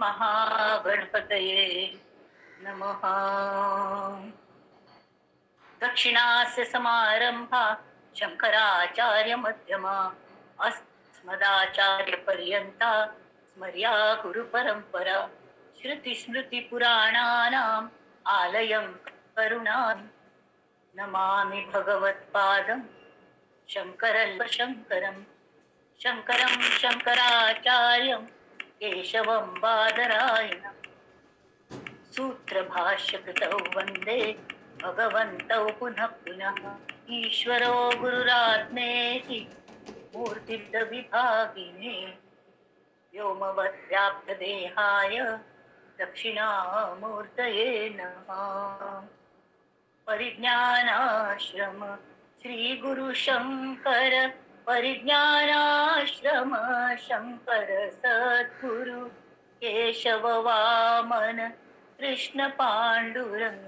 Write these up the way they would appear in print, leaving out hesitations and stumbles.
महागणपतये नमः. दक्षिणास्य समारंभा शंकराचार्य मध्यमा अस्मदाचार्य पर्यंता स्मर्या गुरुपरंपरा. श्रुतिस्मृतिपुराणानाम् आलयं करुणां नमामि भगवत्पादं शंकरं शंकरं शंकरं शंकराचार्यं केशवं बादरायणं. सूत्रभाष्यकृतौ वंदे भगवन्तौ पुनः पुनः. ईश्वरो गुरुरात्मेति मूर्तिविभागिने व्योमवद्व्याप्तदेहाय दक्षिणामूर्तये नमः. परिज्ञानाश्रम श्री गुरु शंकर परिज्ञानाश्रम शंकर सद्गुरु केशव वामन कृष्ण पांडुरंग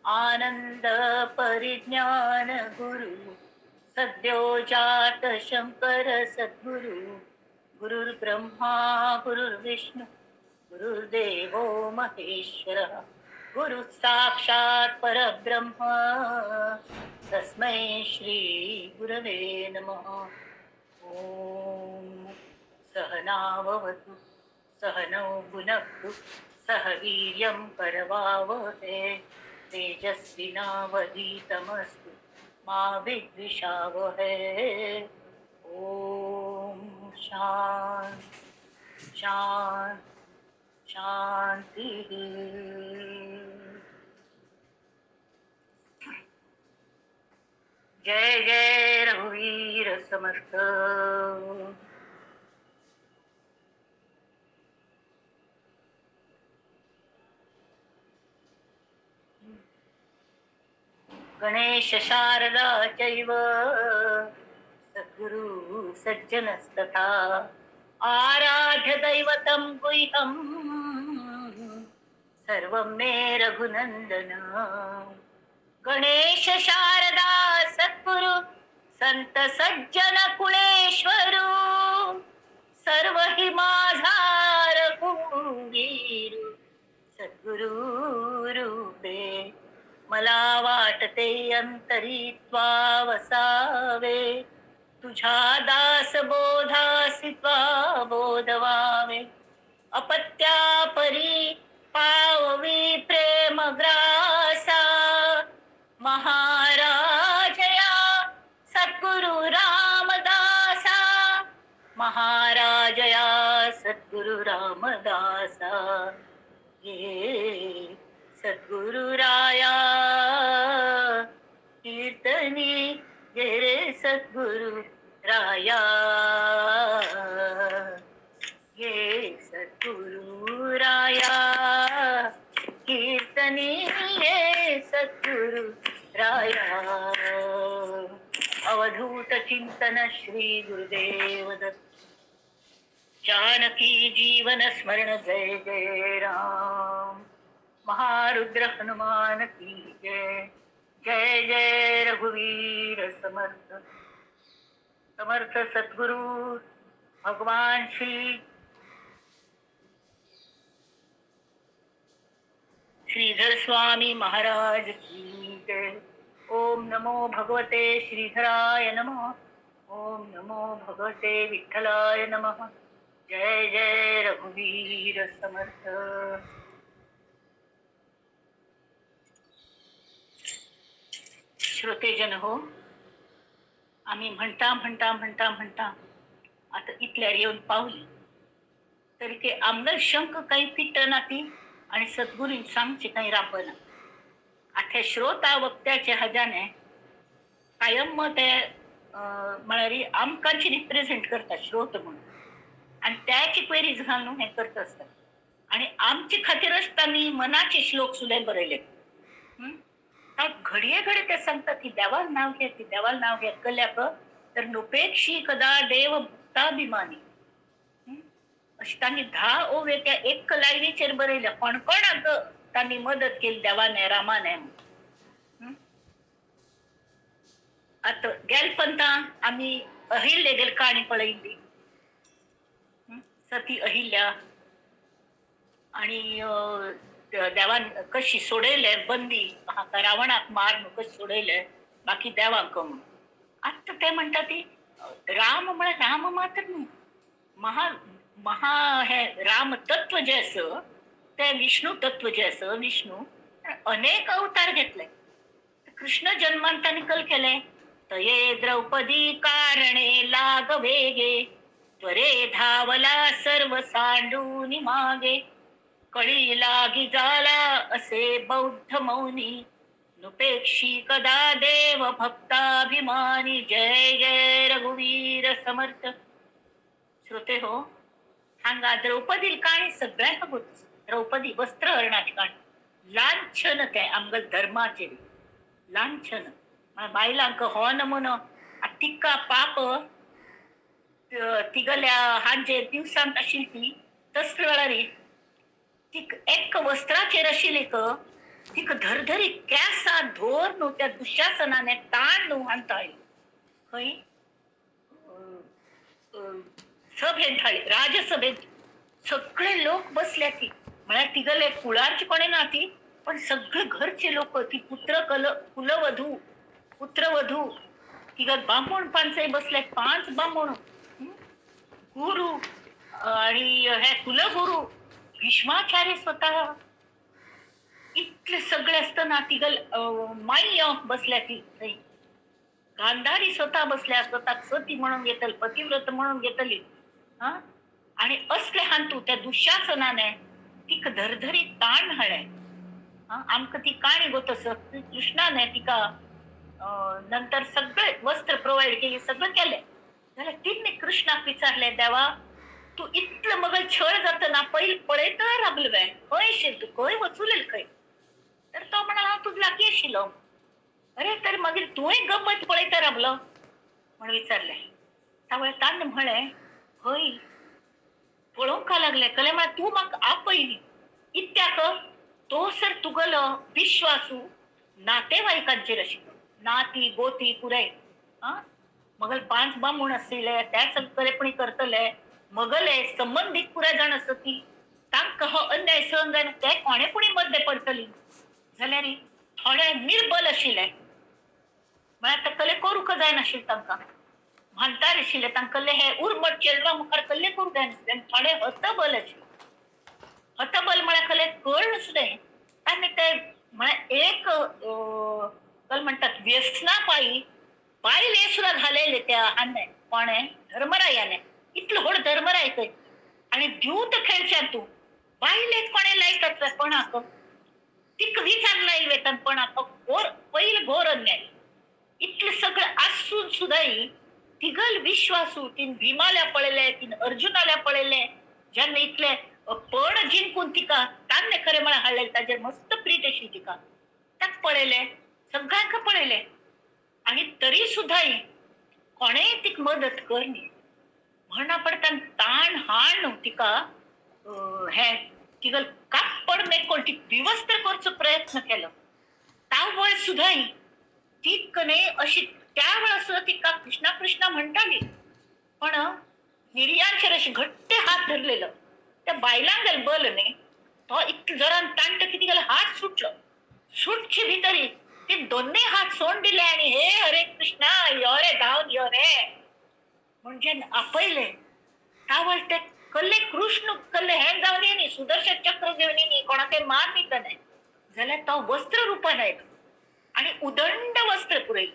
आनंद परिज्ञान गुरु सद्यो जात शंकर सद्गुरु. गुरुर्ब्रह्मा गुरुर्विष्णु गुरुर्देवो महेश्वरः गुरु साक्षात् परब्रह्म तस्मै श्री गुरवे नमः. ॐ सहनाववतु सहनौ भुनक्तु सह वीर्यं करवावहै तेजस्विनावधीतमस्तु मा विद्विषावहै. ॐ शांति शांति शांती. जय जय रघुवीर समर्थ. गणेश शारदा चैव सद्गुरु सज्जनस्तथा आराध्य दैवतं गुह्यं सर्वं मे रघुनंदन. गणेश शारदा सद्गुरु संत सज्जन कुळेश्वरू सर्व हि माझा रघुवीर सद्गुरु रूपे. मला वाटते अंतरी त्वा वसावे तुझ्या दास बोधासी त्वा बोधवावे. अपत्या परी पाववी प्रेम ग्रासा महाराजया सद्गुरु रामदासा महाराजया सद्गुरु रामदासा. ये सद्गुरुराया कीर्तनी जय रे सद्गुरु राया. ये सद्गुरुराया कीर्तनी ये सद्गुरु राया. अवधूत चिंतन श्री गुरुदेव दत्त. जानकी जीवन स्मरण जय जय राम. महारुद्र हनुमान की जय. जय जय रघुवीर समर्थ. समर्थ सद्गुरु भगवान श्री श्रीधर स्वामी महाराज की जय. ओम नमो भगवते श्रीधराय नमः. ओम नमो भगवते विठ्ठलाय नमः. जय जय रघुवीर समर्थ. श्रोतेजन हो, आम्ही म्हणता म्हणता म्हणता म्हणता आता इतल्यार येवन पावली तरी ते आमगेल शंख काही फिटना ती आणि सद्गुरून सांगचे काही राबना. आता श्रोता वक्त्याचे हजाने कायम मग ते म्हळ्यार आमकांची रिप्रेझेंट करता श्रोत म्हणून आणि त्याची क्वेरीज घालून हे करत असतात आणि आमचे खातीरच तांणी मनाचे श्लोक सुद्धा बरयले. घडये घडये ते सांगतात की देवाला नाव घे, ती देवाला नाव घे कल्याक तर नुपेक्षी कदा देव भक्ताभिमानी. अशी तांणी 10 ओव्यो त्या एक लायनीचेर बरयल्या. कोण कोणाक तांणी मदत केली देवाने रामाने. आतां गेल पंता आमी अहिल्येगेली काणी पळयल्ली. सती अहिल्या आणि देवान कशी सोडयले बंदी हाका रावणाक मार न्हू कशी सोडयले बाकी देवांक म्हणून. आतां ते म्हणटा ती राम म्हळ्यार राम मात्र न्हू, महा महा हे राम तत्व जें आसा तें विष्णू तत्व जें आसा, विष्णू अनेक अवतार घेतले. कृष्ण जन्मान ताणें कल केलें तये द्रौपदी कारणे लाग वेगे त्वरे धावला सर्व सांडून मागे कळी लागी जाला असे बौद्ध मौनी नुपेक्षी कदा देव भक्ताभिमानी जय जय रघुवीर समर्थ. श्रोते हो, हांगा द्रौपदी काणी सगळ्यांक खबर. द्रौपदी वस्त्रहरणाची काणी, लांछन तें आमगेले धर्माचेर लांछन. बायलांक हो नमुनो तिका पाप तिगल्या हांजे दिवसांत आशिल्ली ती तसले वेळार तिक एक वस्त्राचेर आशिल्ली तिका धरधरी केंसा धोर न्हू त्या दुशासनाने ताण न्हू हाणताळी खंय सभेन थाळी राजसभेत सगळे लोक बसल्या ती. म्हळ्यार तिगले कुळारची कोणें ना ती, पण सगळे घरचे लोक ती पुत्र कल कुलवधू पुत्रवधू तिगा बामण पांचय बसले, 5 बामण गुरु आणि हे कुलगुरु भीष्माचार्य स्वतः, इतले सगळे असताना तिगल माई बसल्या ती थंय. गांधारी स्वतः बसल्या, स्वतः सती म्हणून घेतली, पतिव्रत म्हणून घेतली. हा, आणि असले हांतू त्या दुशासनाने तिका धरधरी ताण हाडले. आमकां ती काणी गोत आसा. कृष्णाने तिका नंतर सगळे वस्त्र प्रोव्हाइड केली, सगळं केलें. जाल्यार तिणे कृष्णाक विचारलें, देवा तूं इतलें मगल छळ जातना पयलीं पळयता राबलो वे, खंय आशिल्लो तूं, खंय वचुलेल खंय? तर तो म्हणालो हांव तुज्या लागीं आशिल्लो. अरे तर मागीर तुवें गमत पळयता राबलो म्हण विचारलें. त्या ताणें म्हळें हय पळोवंक लागलें कले म्हळ्यार तूं म्हाका आपयली इत्याक तो सर तुगलो विश्वासू नातेवाईकांचेर आशिल्लो, नाती गोती पुराय. आं, मगल 5 बामूण आशिल्ले त्या सगळेपणी करतले, मगले संबंदीत पुराय जाण आसता ती तांकां हो अन्याय सहन जायना, ते कोणेपणी मद्दे पडटली. जाल्यार थोडे निर्बल आशिल्ले, म्हळ्यार ते कले करूंक जायनाशिल्लें, तांकां म्हालतार आशिल्ले, तांकां हे उर्मट चेडवा मुखार कल्ले करूंक जायनाशिल्लें. थोडे हतबल आशिल्ले, हतबल म्हळ्यार कले कळ नासलें. आनी ते म्हळ्यार एक कल म्हणटात व्यसना पायी बायल सुद्दां घालयले त्या हाणे कोणें धर्मरायाने, इतलो व्हड धर्मराय थंय. आनी द्यूत खेळच्या तूं बायलेक कोणें लायतात कोणाक तिका विचार लायल वेता कोणाक घोर पयल घोर अन्याय. इतलें सगळें आसून सुद्दां तिगल विश्वासू तीन भीमाल्या पळयले, तीन अर्जुनाल्या पळयले, जेन्ना इतले पण जिंकून तिका तान्ने खरें म्हळ्यार हाडलें, ताजेर मस्त प्रीत आशिल्ली तिका, ताका पळयलें, सगळ्यांक पळयलें. आनी तरी सुद्दां कोणेंय तिका मदत करनी म्हणा पडटा ताण हाण न्हू तिका हे तिका कापड मेकोळ ती विवस्त्र करचो प्रयत्न केलो. तावळ सुद्दां ती कने अशी त्या वेळार सुद्दां तिका कृष्णा कृष्णा म्हणटाली, पण निर्यांचेर अशें घट्ट हात धरलेलो. त्या बायलांक गेल बल न्ही, तो इतलो जोरान ताणटा की तिगेलो हात सुटलो. सुटचे भितरी ती दोनूय हात सोड दिले आनी हे हरे कृष्णा यो रे धांवन यो रे म्हणजे आपयले. तावळ ते कल्ले कृष्ण कल्ले हें जावन येनी, सुदर्शन चक्र घेवन येनी, कोणाक मार दिता न्हय, जाल्यार तो वस्त्र रुपान आयलो आनी उदंड वस्त्र पुरयलें.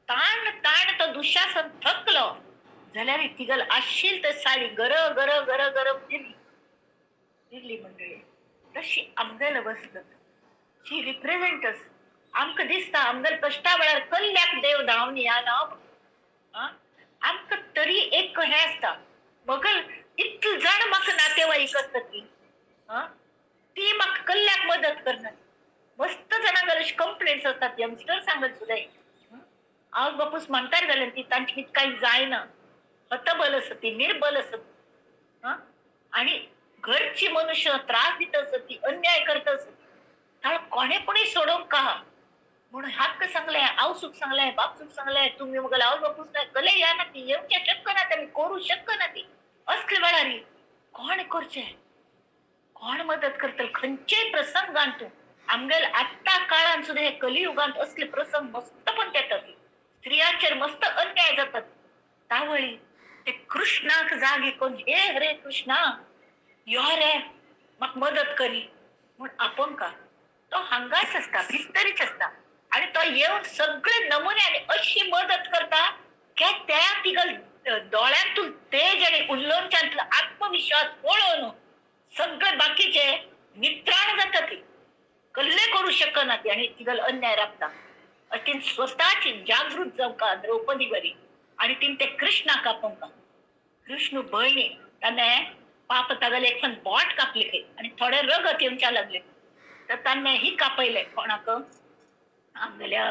ताण ताण तो दुशासन थकलो जाल्यार तिगल आशिल्ली तर साडी गर गर गर गर फिरली फिरली. मंडळी तशी आमगेल वस्त्र शी रिप्रेझेंटस आमकां दिसता आमगेल कश्टा वेळार कल्ल्याक देव धांवन या ना. आमकां तरी एक हें आसता मगल इतले जाण म्हाका नातेवाईक आसता ती ती म्हाका कल्ल्याक मदत करना. मस्त जाणांक अशी कंप्लेंट्स आसतात, यंगस्टर सांगत सुद्दां आवय बापूस म्हणटार जाल्यार ती तांचे कितें कांय जायना, हतबल आसता ती, निर्बल आसता. आनी घरची मनुष्य त्रास दिता आसत ती, अन्याय करता आसत, ताका कोणेपणी सोडोवंक का म्हणून हाक सांगलें, आवसूक सांगलें, बापसूक सांगलें, तुमी मगेले आवय बापूस कले या ना ती येवचें शकना, तेमी करूं शकना ती. असले वेळार कोण करचें? कोण मदत करतले खंयचेय प्रसंगान तूं आमगेल आत्ता काळान सुद्दां हे कलियुगांत असले प्रसंग मस्त पण येतात, स्त्रियांचेर मस्त अन्याय जातात. तावळी ते कृष्णाक जागे करून हे हरे कृष्णा यो रे म्हाका मदत करी म्हूण आपोवंका. तो हांगाच आसता, भितरीच आसता आनी तो येवन सगळे नमुन्यान अशी मदत करता की त्या तिगल दोळ्यांतून तेज आनी उल्लोवच्यांतलो आत्मविश्वास पळोवन सगळे बाकीचे नित्राण जाता, ती कल्ले करू शकना ती आनी तिगल अन्याय राबता. तीन स्वताची जागृत जावका द्रौपदी बरी आनी तीन ते कृष्णाक आपोवंका. कृष्ण भयणी ताणें पाप तागेले एक बोट कापली खंय आनी थोडे रगत येवच्या लागले तर ताणें ही कापयले कोणाक आमगेल्या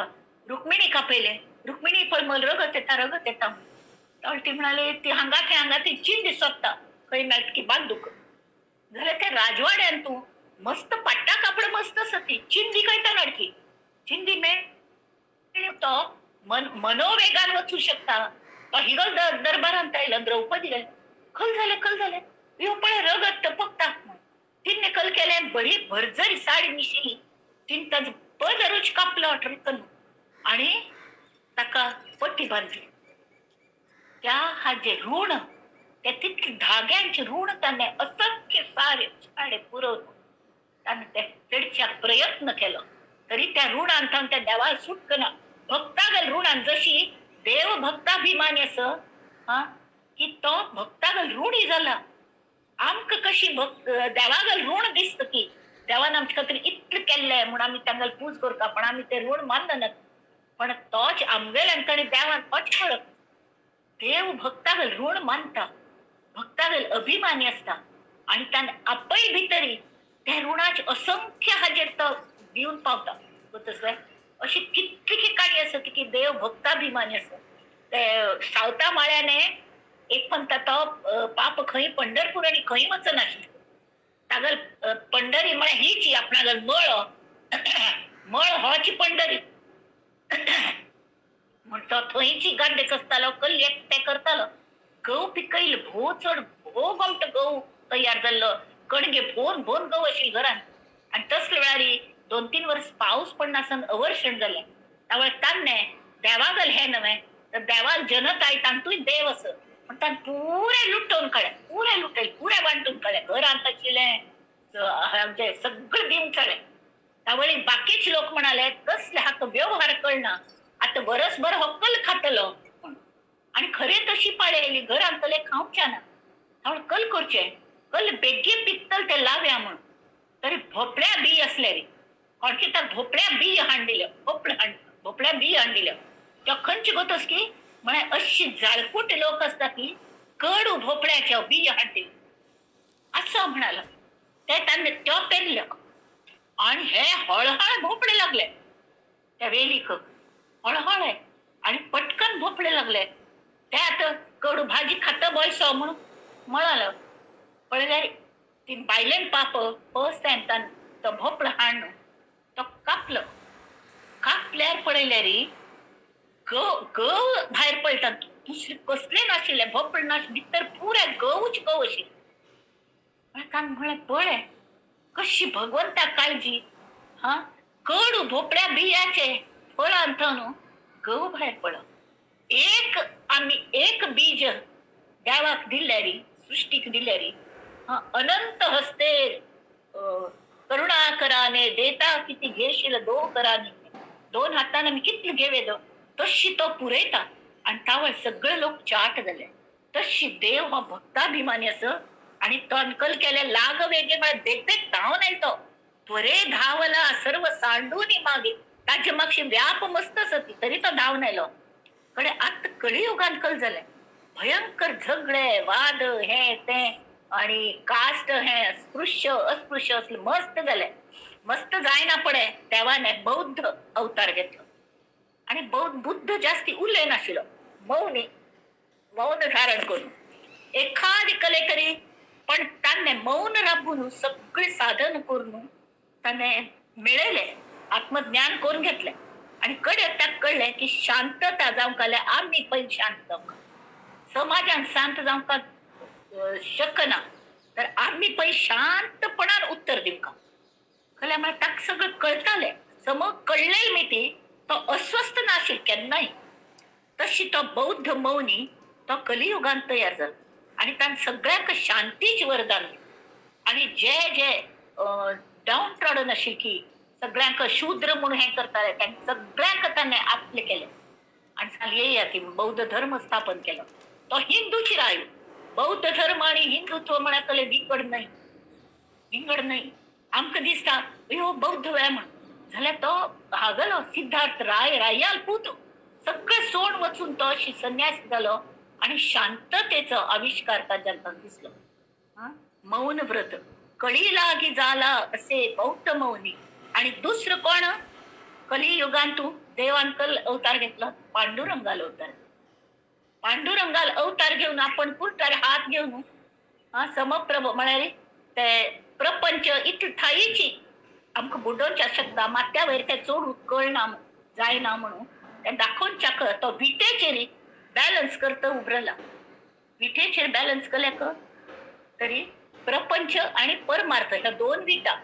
रुक्मिणी कापयले. रुक्मिणी पळय मल रगत येता रगत येता म्हूण ती म्हणाले ती हांगा थंय हांगा ती चिंदी सोदता खंय मेळटा की बांदूक. जाल्यार त्या राजवाड्यान तूं मस्त पाट्टा कापड मस्त आसा ती चिंदी खंय नाडकी चिंदी मेळ तो मनोवेगान वचू शकता. तो हिगल दरबारांत आयलो द्रौपदी कल झाले कल झाले यो पळय रगत टपकता. तिने कल केले बरी भरजरी साडी निशिली तिने ताजो पदरूच कापलो ट्रकन आणि ताका पट्टी बांदली. त्या हाजे ऋण त्या तितले धाग्यांचे ऋण ताणें असंख्य सारे साडे पुरवून ताणें ते फेडच्याक प्रयत्न केलो तरी त्या ऋणान थावन त्या देवाक सुटकना. भक्तागल ऋणान जशी देव भक्ताभिमानी आसा हा की तो भक्तागल ऋणी जाला. आमकां कशी भक्त देवागल ऋण दिसता की देवान आमचे खातीर इतलें केल्लें म्हूण आमी तांकां पूज करता पण आमी ते ऋण माननात. पण तोच आमगेल्यान ताणें देवान तोच फरक. देव भक्तागल ऋण मानता, भक्तागल अभिमानी आसता आनी ताणें आपय भितरी त्या ऋणाचे असंख्य हाजेर तो दिवन पावता. तसलें अशी कितली काणी आसा की देव भक्ताभिमानी आसा. ते सावता माळ्याने एक म्हणटा तो पाप खंय पंढरपूर आनी खंय वचनाशिल्लो. तागल पंढरी म्हळ्यार हीच आपणागल मळ मळ होच पंढरी म्हण तो थंयची गाड्डे कसतालो कल एकटे करतालो. गंव पिकयले भोव चड भोव गोमटो गंव तयार जाल्लो, कणगे भोवन भोवन गंव आशिल्ले घरान. आनी तसले वेळार 2-3 वर्स पावस पडनासतना अवर्षण जालें. त्या तान्ने देवागल हें नव्हे तर देवाल जनताय तांतूय देव आसा म्हण ताणें पुरें लुटोवन काडलें, पुरें लुटयलें, पुरें वांटून काडलें, घरांत आशिल्लें आमचें सगळें दिवन काडलें. त्यावेळी बाकीचे लोक म्हणाले कसले हाका व्यवहार कळना, आतां वरसभर हो कल खातलो आनी खरें तशी पाळी आयली घरांतले खावचे ना. त्यावेळी कल करचें कल बेगीन पिकतल ते लावया म्हूण तरी भोपळ्या बी आसले रे कोणकी तर भोपळ्या बी हाडून दिल्यो, भोपळ्या बी हाडून दिल्यो. त्यो खंयचे गोतस की म्हळ्यार अशी जाळकूट लोक आसता की कडू भोपळ्याच्यो बी हाडून दिल्यो असो म्हणालो. ते ताणें त्यो पेरल्यो आनी हे हळहळ भोपळे लागले त्या वेलीक हळहळे आनी पटकन भोपळे लागले. ते आतां कडू भाजी खाता बयसो म्हणून म्हणालो. पळयल्यार ती बायलेन पाप फर्स्ट टायम ताणें तो भोपळो हाडून तो कापलो. कापल्यार पळयल्यार गव भायर पळटा, दुसरें कसलें नाशिल्लें भोपळ नाशिल्लें, भितर पुराय गवूच गव आशिल्लें. ताणें म्हळें पळय कशी भगवंता काळजी हा, कडू भोपळ्या बियाचे फळान न्हू गव भायर पडलो. एक आमी एक बीज देवाक दिल्यारी सृष्टीक दिल्यारी अनंत हस्ते करुणा कराने देता किती घेशील दो कराने, दोन हातान आमी कितले घेवे दो तशी तो पुरयता. आनी तावळ सगळे लोक चाट जाले. तशी देव हो भक्ताभिमानी आसा आनी तो कल केले लाग वेगे म्हळ्यार बेगबेग धांवन आयलो तो त्वरे धांवला सर्व सांडून मागे. ताजे मागशी व्याप मस्त आसा ती तरी तो धांवन आयलो. कडे आतां कलियुगान कल जालें भयंकर झगडे वाद हे ते आणि कास्ट हे स्पृश्य अस्पृश्य असले मस्त जाले. मस्त जायना पडे देवाने बौद्ध अवतार घेतलो आणि बौद्ध बुद्ध जास्ती उलयनाशिल्लो, मौनी मौन धारण करून एखादी कले तरी पण ताणें मौन राबून सगळे साधन करून ताणें मेळयलें, आत्मज्ञान करून घेतलें. आनी कडे ताका कळ्ळें की शांतता जावंक जाल्यार आमी पयलीं शांत जावंक, समाजान शांत जावंक शकना तर आमी पयलीं शांतपणान खरें म्हळ्यार ताका सगळें कळटालें, सम कळ्ळें मिती तो अस्वस्थ नाशील केन्नाय. तशी तो बौद्ध मौनी तो कलियुगान तयार जालो आनी ताणें सगळ्यांक शांतीच वरदान. आनी जे जे डावन ट्रॉडन आशिल्ली की सगळ्यांक शूद्र म्हणून हें करताले तांकां सगळ्यांक ताणें आपलें केलें आनी सांगलें येया की बौद्ध धर्म स्थापन केलो. तो हिंदूची राय, बौद्ध धर्म आनी हिंदुत्व म्हळ्यार विंगड न्हय, विंगड न्हय. आमकां दिसता ह्यो बौद्ध वेळ म्हण, जाल्यार तो हागलो सिद्धार्थ राय, रायाल पूत सगळें सोड वचून तो संन्यास जालो आनी शांततेचो आविश्कार ताज्यान दिसलो. मौन व्रत कळी लागी जाला असे बौद्ध मौनी. आणि दुसरं कोण कलियुगान तू देवान कल अवतार घेतला, पांडुरंगाला अवतार. पांडुरंगाला अवतार घेऊन आपण कुर्टार हात घेऊन समप्रभ म्हळ्यार ते प्रपंच इतली ठाईची आमकां बुडोवच्या शकता, माथ्या वयर ते चोड कळना जायना म्हणून ते दाखोवच्या तो विटेचेर बॅलन्स करता उबरला. विटेचेर बॅलन्स केल्याक तरी प्रपंच आणि परमार्थ ह्या दोन विटा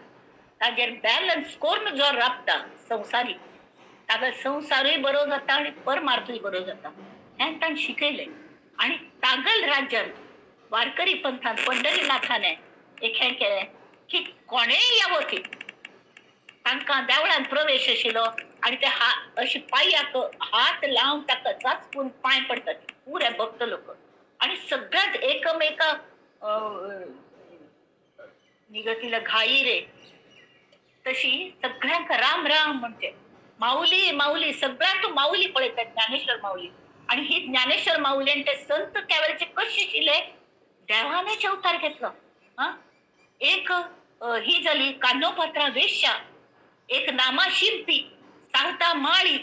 ताजेर बॅलन्स करून जो राबता संवसारी ताका संवसारूय बरो जाता आनी परमार्थूय बरो जाता हें ताणें शिकयलें. आनी तागल राज्यान वारकरी पंथान पंढरीनाथान एक हें केलें की कोणेय यावो ती तांकां देवळान प्रवेश आशिल्लो आनी ते अशे पांयाक हात लावन ताका चाचपून पांय पडटात पुरे भक्त लोक. आनी सगळ्यांत एकमेका निगतीला घाई रे तशी सगळ्यांक राम राम म्हणते माऊली माऊली सगळ्यांक माऊली पळयतात ज्ञानेश्वर माऊली. आणि ही ज्ञानेश्वर माऊली आणि ते संत त्यावेळेचे कसे शिले देवानेच अवतार घेतलो. हा एक ही झाली कानोपात्रा वेश्या, एक नामा शिंपी, सावता माळी,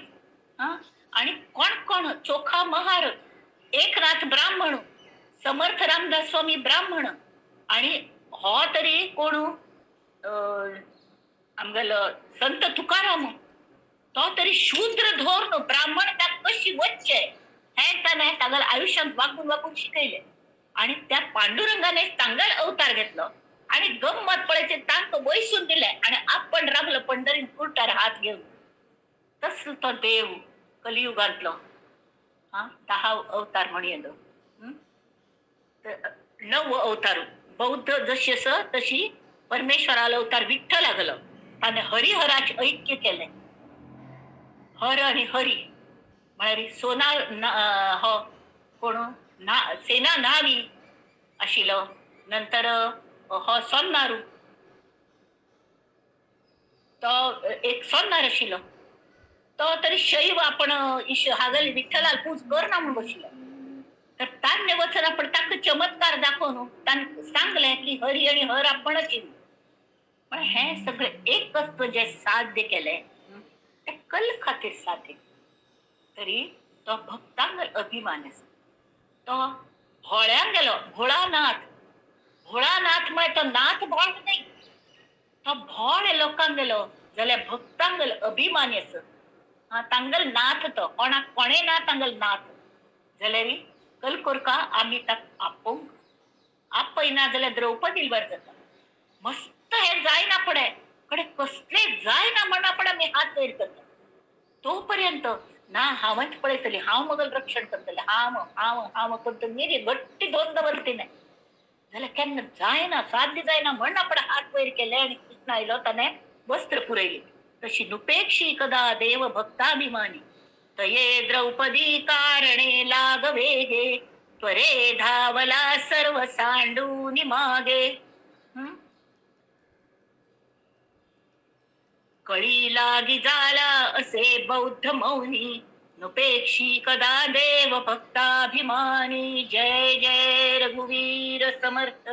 आणि कोण कोण चोखा महार, एकनाथ ब्राह्मण, समर्थ रामदास स्वामी ब्राह्मण, आणि हो तरी कोण आमगेलो संत तुकाराम तो तरी शूद्र धोरण ब्राह्मण त्या कशी वच्चे हें ताणें तागेल्या आयुष्यात वागून वागून शिकयलें. आणि त्या पांडुरंगाने तांगल अवतार घेतलो आणि गंमत पळयचे तांकां वैसून दिलें आणि आपण राबलो पंढरीन कुर्टार हात घेवन. तसलो तो देव कलियुगांतलो. हा 10 अवतार म्हणू येतो, 9 अवतार. बौद्ध जशी आसा तशी परमेश्वरालो अवतार विठ्ठल लागलो, ताणें हरिहराचें ऐक्य केलें. हर आणि हरी म्हळ्यार सोना हो कोण ना सेना न्हावी आशिल्लो, नंतर हो सोन्नारू तो एक सोन्नार आशिल्लो, तो तरी शैव आपण हागल विठ्ठलाल पूज कर ना म्हणून बशिल्लो. तर तान्य वचन आपण ताका चमत्कार दाखोवन तांकां सांगलें की हरी आणि हर आपणच. पण हें सगळें एकत्व जें साध्य केलें तें कल खातीर साध्य. तरी तो भक्तांक अभिमान आसा. तो भोळ्यांक गेलो, भोळानाथ. भोळानाथ म्हळ्यार तो नाथ भोळ न्हय, तो भोळ लोकांक गेलो जाल्यार भक्तांक अभिमानी आसा. तांगल नाथ तो कोणाक कोणें ना तांगल नाथ जाल्यार कल कोरका आमी ताका आपोवंक आपयना जाल्यार द्रौपदी बर जाता. मस्त हें जायना फुडें कडे कसलें जायना म्हणा फुडें आमी हात वयर करता तो पर्यंत ना हांवच पळयतली, हांव मगल रक्षण करतलें, हांव हांव हांव करता मेरी घट्टी दोन दवरती न्हय जाल्यार केन्ना जायना साध्य जायना म्हणा फुडें हात वयर केले आनी कृष्ण आयलो ताणें वस्त्र पुरयली. तशी नुपेक्षी कदा देव भक्ताभिमानी तये द्रौपदी कारणे लागवे त्वरे धावला सर्व सांडूनि मागे. कळी लागी जाला असे बौद्ध मौनी नुपेक्षी कदा देव भक्ताभिमानी. जय जय रघुवीर समर्थ.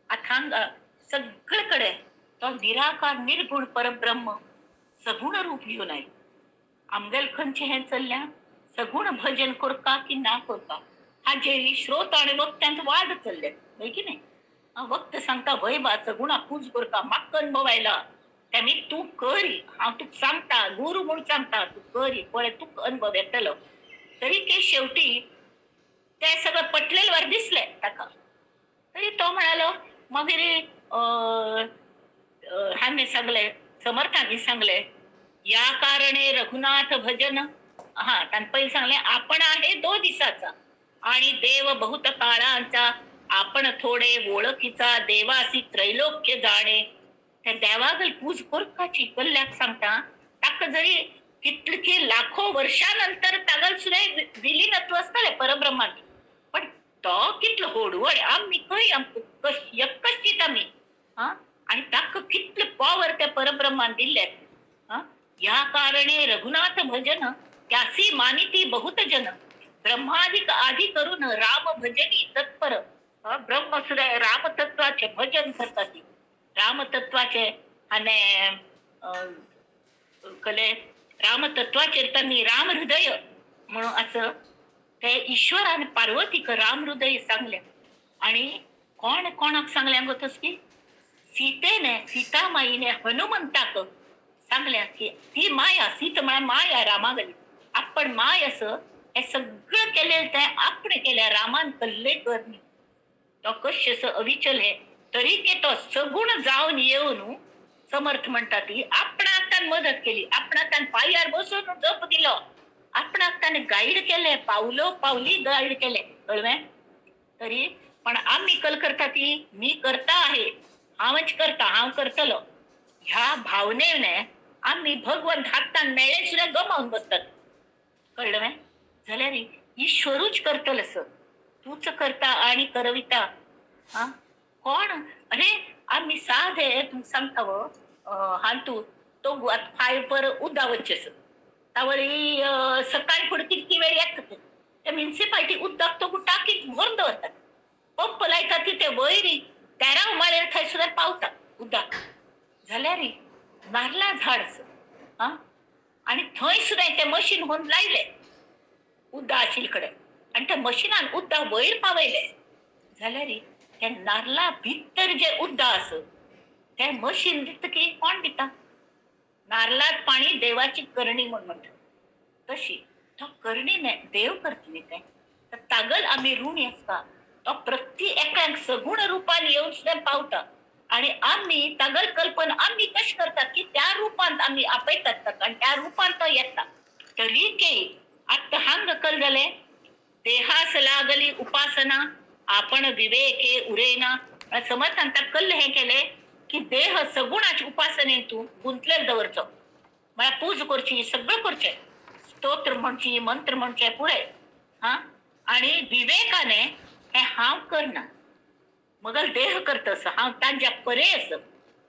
अथांग सगळीकडे तो निराकार निर्गुण परब्रह्म सगुण रूप घेऊन आहे. आमगेल खंयचें हें चल्ल्या सगुण भजन करता की ना करता हाजेर श्रोत आनी वक्त्यांत वाद चल्ले हय की न्हय. वक्त सांगता वय बा सगुणा पूज करता म्हाका अनुभव आयला तेमी तूं करी, हांव तुका सांगता गुरू म्हूण सांगता तूं करी पळय तुका अनुभव येतलो. तरी ते शेवटी ते सगळें पटलेले वर दिसलें ताका. तरी तो म्हणालो मागीर हांवें सांगलें समर्थांनी सांगले या कारणे रघुनाथ भजन. हा तान पहिले सांगले आपण आहे दो दिसाचा आणि देव बहुत काळांचा, आपण थोडे ओळखीचा देवासी त्रैलोक्य जाणे. त्या देवागल पूज कोरकाची कल्ल्याक सांगता ताका जरी कितके लाखो वर्षानंतर तागल सुद्धा विलीनत्व असतले परब्रह्मात, पण तो कितलो होडू आणि आम्ही खंय एकश्चित आम्ही. हा आणि ताका कितले पॉवर त्या परब्रह्मान दिल्ले. हा या कारणे रघुनाथ भजन त्यासी मानिती बहुत जन, ब्रह्मादिक आदी करून राम भजनी तत्पर. ब्रह्म सुद्धा रामतत्वाचे भजन करतात, रामतत्वाचे आणि कले रामतत्वाचे त्यांनी राम हृदय म्हणून असं ते ईश्वर आणि पार्वतीक राम हृदय सांगले. आणि कोण कोणाक सांगले अंगतस की सीतेने सीतामाईने हनुमंताक सांगल्या की ती माया सीत म्हणा माया रामागली, आपण माय असं हे सगळं केलेलं ते आपण केल्या रामान कल्ले करणी. तो कश्य अविचल हे तरी के तो सगुण जाऊन येऊन समर्थ म्हणतात ती आपणाक तान मदत केली, आपणाक तान पायार बसून जप दिलो, आपणाक ताने गाईड केले, पावलो पावली गाईड केले कळवे. तरी पण आम्ही कल करता ती मी करता आहे, हांवच करता, हांव करतलो ह्या भावनेने आम्ही भगवंत हातान मेळे सुद्धा गमावून बसतात. कळलं जाल्यार ईश्वरूच करतलो असं तूच करता आणि करविता. हा कोण अरे आम्ही साधे तुमकां सांगता वो हांतू तो फायपर उद्दा वच्चे तावळी सकाळी फुडें कितकी वेळ येता ते म्युनिसिपालिटी उदक तो टाकीत भरून दवरतात, पंप लायता ती ते वयर 13 माळेर थंय सुद्दां पावता उदक. जाल्यार नारला झाड आसा हा आनी थंय सुद्दां ते मशीन व्हरून लायले उदक आशिल्ले कडेन आनी त्या मशिनान उदक वयर पावयले. जाल्यार ते नारला भितर जे उदक आसा ते मशीन दिता की कोण दिता? नारलात पाणी देवाची करणी म्हूण म्हणटा तशी तो करणी न्हय देव करता न्ही तें. तर तागल आमी ऋणी आसता, तो प्रति एकाक सगुण रुपान येवन सुद्दां पावता आणि आमी तागल कल्पना आमी कशें करतात की त्या रुपांत आमी आपयतात ताका आनी त्या रुपांत तो येता. तरी के आतां हांगा कल जालें देहास लागली उपासना आपण विवेके उरेना. समर्थान ताका कल्ल हें केलें की देह सगुणाचे उपासनेन तूं गुंतलेलो दवरचो, म्हळ्यार पूज करची, सगळें करचें, स्तोत्र म्हणची, मंत्र म्हणचे पुरे. हा आनी विवेकाने हें हांव करना, मगल देह करता असो हांव तांच्या परे आसा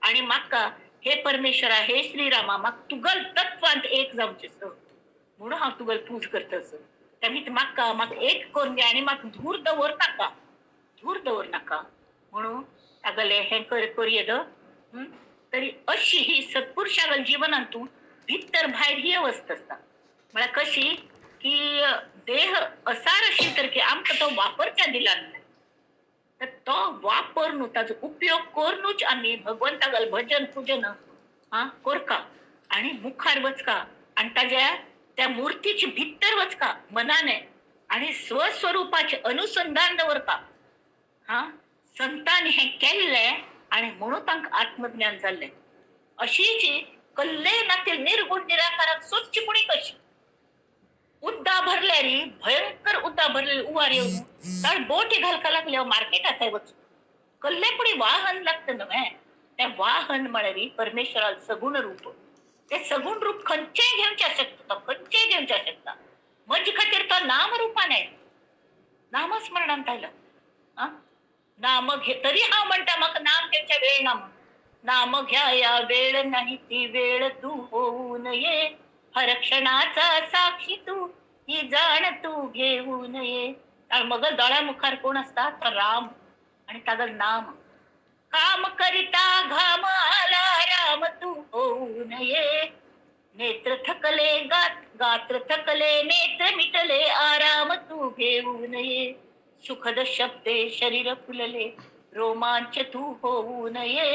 आनी म्हाका हे परमेश्वरा हे श्रीरामा म्हाका तुगल तत्वांत एक जावचें आसा म्हणून हांव तुगल पूज करता आसा. तेमी म्हाका म्हाका एक करून दी आनी म्हाका धूर दवर नाका, धूर दवर नाका म्हणून तागले हें करयेद. तरी अशी ही सत्पुरुषागल जीवनांत तूं भितर भायर ही अवस्था आसता. म्हळ्यार कशी की देह असार आशिल्लो तर की आमकां तो वापरच्या दिला ना, तर तो वापर न्हू ताजो उपयोग करूनच आमी भगवंतागल भजन पूजन हा करका आनी मुखार वचका आनी ताज्या त्या मुर्तीची भितर वचका मनाने आनी स्वस्वरूपाचें अनुसंधान दवरता. हा संतांनी हें केल्लें आनी म्हणून तांकां आत्मज्ञान जाल्लें. अशीच कल्ले नातील निर्गुण निराकाराक सोदची कोणी कशी उद्दा भरल्यार भयंकर उद्दा भरलेली उवार येवन ताण बोटी घालका लागले मार्केटात वचून कल्ले पुणी वाहन लागता न्हय, तें वाहन म्हळ्यार परमेश्वराक सगुण रूप. ते सगुण रूप खंयचेय घेवचें शकता, तो खंयचेय घेवचें शकता. म्हजे खातीर तो नाम रुपान आयलो, नामस्मरणांत आयलो. आं नाम घे तरी हांव म्हणटा म्हाका नाम घेवच्या वेळ ना म्हणून. नाम घ्याया वेळ नाही ती वेळ तू होऊ नये, हर क्षणाचा साक्षी तू ही जाण तू घेऊ नये. मग दोळ्या मुखार कोण असता तर राम आणि तागल नाम. काम करिता घाम आला राम तू होऊ नये, नेत्र थकले गात्र थकले नेत्र मिटले आराम तू घेऊ नये, सुखद शब्दे शरीर फुलले रोमांच तू होऊ नये,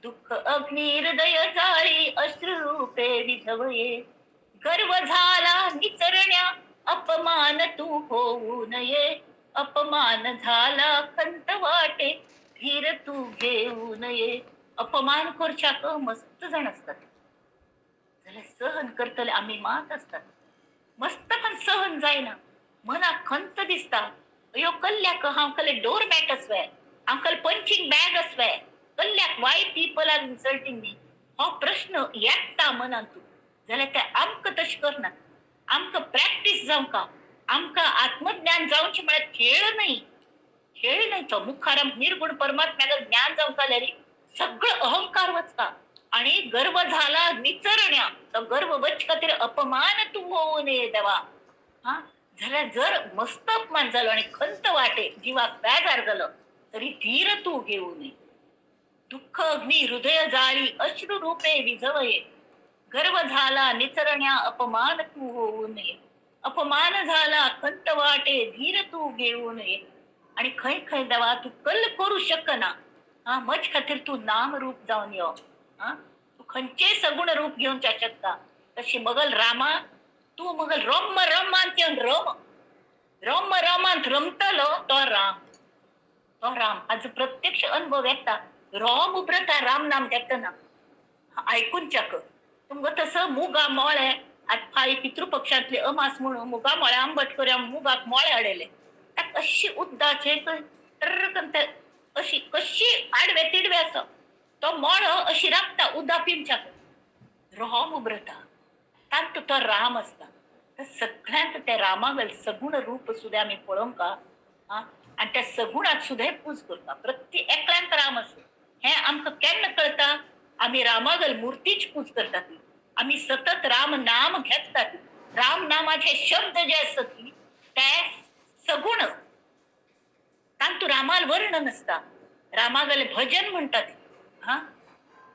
दुःख अग्नी हृदय जाळी अश्रुरूपे विधवये, गर्व झाला निचरण्या अपमान तू होऊ नये, अपमान झाला खंत वाटे धीर तू घेऊ नये. अपमान करच्याक मस्त जाण असतात, जाल्यार सहन करतले आमी मात आसतात. मस्त पण सहन जायना, मनाक खंत दिसता. अयो कल्ल्याक हांव कले डोर मॅट आसवे, हांव कल पंचींग बॅग आसवे, कल्ल्याक why people are insulting me, हो प्रश्न येता मनांत. जाल्यार ते आमकां तशें करना, आमकां प्रॅक्टीस जावंका, आमकां आत्मज्ञान जावचें म्हळ्यार खेळ न्हय, खेळ न्हय तो. मुखार निर्गुण परमात्म्याक ज्ञान जावंक जाल्यार सगळो अहंकार वचता आणि गर्व झाला निचरण्या, तो गर्व वच खातीर अपमान तूं होऊ नये देवा. हा जाल्यार जर मस्त अपमान जालो आणि खंत वाटे, जिवाक बेजार जालो तरी धीर तूं घेऊ नये. दुःख अग्नी हृदय जाळी अश्रू रूपे विझवये, गर्व झाला निचरण्या अपमान तू होऊ नये. अपमान झाला खंत वाटे धीर तू घेऊ नये. आणि खंय खंय देवा तू कल करू शकना, हा मज खातीर तू नाम रूप जावन यो, हा तू खंयचेय सगुण रूप घेवन शकता. तशी मगल रामा तू मगल रम रमांत येवन रम रम रमांत रमतलो तो राम, तो राम. आज प्रत्यक्ष अनुभव येता, रोम उब्रता राम नाम घेतना आयकून चक तुमकां तसं मुगा मोळे आतां फाय पितृपक्षांतले अमास म्हणून मुगा मोळे आंबट करूया, मुगाक मोळे हाडयले ताका अशी उद्दाचे तर अशी कशी आडवे तिडवे आसा तो मोळो अशी राबता उदा पिवच्याक रोम उब्रता तांतू तो राम आसता. तर सगळ्यांत त्या रामागल सगुण रूप सुद्दां आमी पळोवंक आनी त्या सगुणाक सुद्दां पूज करता. प्रत्येक एकल्यांत राम आसा हें आमकां केन्ना कळटा, आमी रामागल मुर्तीच पूज करतात, आमी सतत राम नाम घेतात. राम नामाचे शब्द जे आसतात ते सगुण, तांतू रामाल वर्णन आसता, रामागल भजन म्हणटात. हा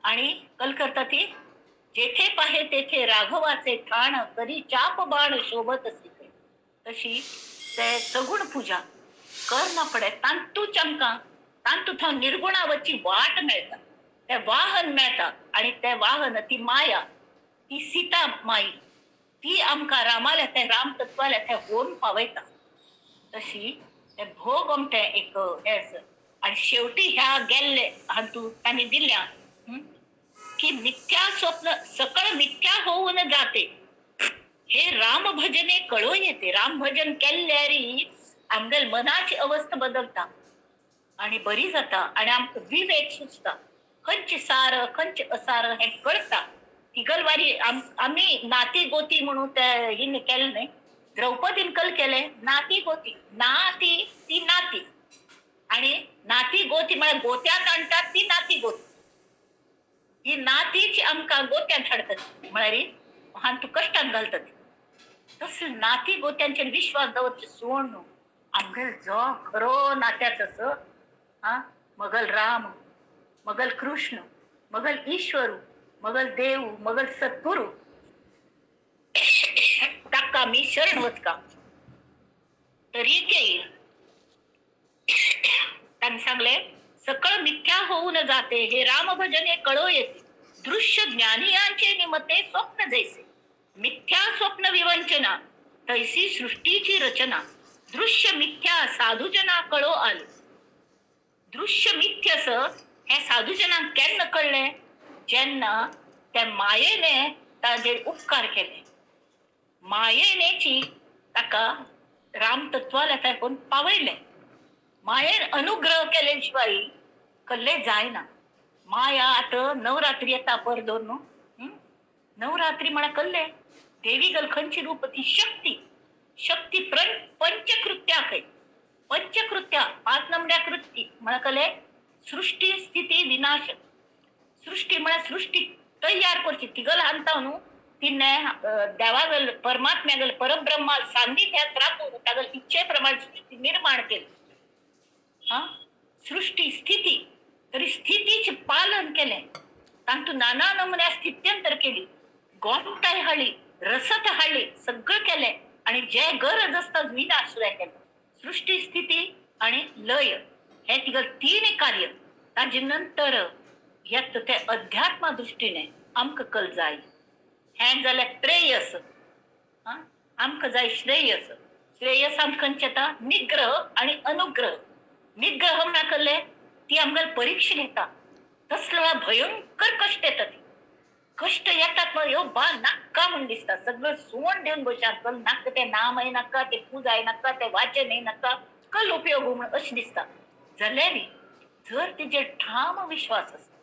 आणि कल करता ती जेथे पाहे तेथे राघवाचे ठाण करी चाप बाण शोभत असे. तशी ते सगुण पूजा कर ना पडे तांतूच आमकां तांतू थंय निर्गुणावची वाट मेळटा, ते वाहन मेळटा. आणि ते वाहन ती माया, ती सीता माई, ती आमकां रामाल्या ते राम तत्वाल्या ते होवन पावयता. तशी ते भोग आमटे एक हे आसा. आणि शेवटी ह्या गेल्ले हातूंत तांणी दिल्या की मिथ्या स्वप्न सकळ मिथ्या होऊन जाते हे राम भजने कळो येते. राम भजन केल्ल्यारी आमगेल मनाची अवस्था बदलता आणि बरी जाता आणि आमकां विवेक सुचता, खंयचे सार खंयचे असार हें कळटा. तिगलवारी आमी नाती गोती म्हणून ते हिने केलें न्हय, द्रौपदीन कल केलें नाती गोती, नाती ती नाती आणि नाती गोती म्हळ्यार गोत्यांत हाडटात ती नाती गोती, ही नातीची आमकां गोत्यांत हाडटात म्हळ्यार हांतू कश्टान घालतात. तसले नाती गोत्यांचेर विश्वास दवरचो सोड न्हू. आमगेल जो खरो नात्याचो असो हा मगल राम, मगल कृष्ण, मगल ईश्वर, मगल देव, मगल सद्गुरू, ताका आमी शरण वचका. तरी ते तांणी सांगले सकळ मिथ्या होऊन जाते हे राम भजने कळो येते. दृश्य ज्ञानियांचे निमते स्वप्न जैसे मिथ्या स्वप्न विवंचना तैसी सृष्टीची रचना दृश्य मिथ्या साधुजना कळो आले. दृश्य मिथ्यस हे साधुजनांक केन्ना कळ्ळें, जेन्ना त्या मायेने ताजेर उपकार केले, मायेनेची ताका रामतत्वाला ताका पावयलें. मायेन अनुग्रह केले शिवाय कल्ले जायना. माया आतां नवरात्री येता पर दोन न्हू, नवरात्री म्हळ्यार कल्ले देवी गल खंयची रूप ती शक्ती, शक्ती पंचकृत्या खंय, पंचकृत्या पांच नमड्या कृती म्हळ्यार कले सृष्टी स्थिती विनाश. सृष्टी म्हळ्यार सृष्टी तयार करची तिगल हांता न्हू तिने देवागल परमात्म्यागल परब्रह्माल सान्निध्यात राखून तागल इच्छे प्रमाण सृष्टी निर्माण केली. हा सृष्टी स्थिती तरी स्थितीचे पालन केलें, तांतू नाना नमुन्या स्थित्यंतर केली, गोमटाय हाडली, रसत हाडली, सगळं केलें आणि जे गरज आसता विनाश सुद्दां केलो. सृष्टी स्थिती आणि लय हे तिगल तीन कार्य. ताजे नंतर येत ते अध्यात्मा दृष्टीने आमकां कल जाय हें जाल्यार प्रेयस, आमकां जाय श्रेयस. श्रेयस आमकां खंयचें येता, निग्रह आणि अनुग्रह. निग्रह म्हळ्यार कल्ले ती आमकां परीक्षा घेता, तसलो भयंकर कश्ट येता ती कश्ट येतात मग ह्यो बा नाका म्हूण दिसता, सगळं सुवण दिवन बशात कल नाका, ते नामय नाका, ते पुजाय नाका, ते वाचनय नाका, कल उपयोग म्हूण अशें दिसता. जाल्यार जर तिजेर ठाम विश्वास आसा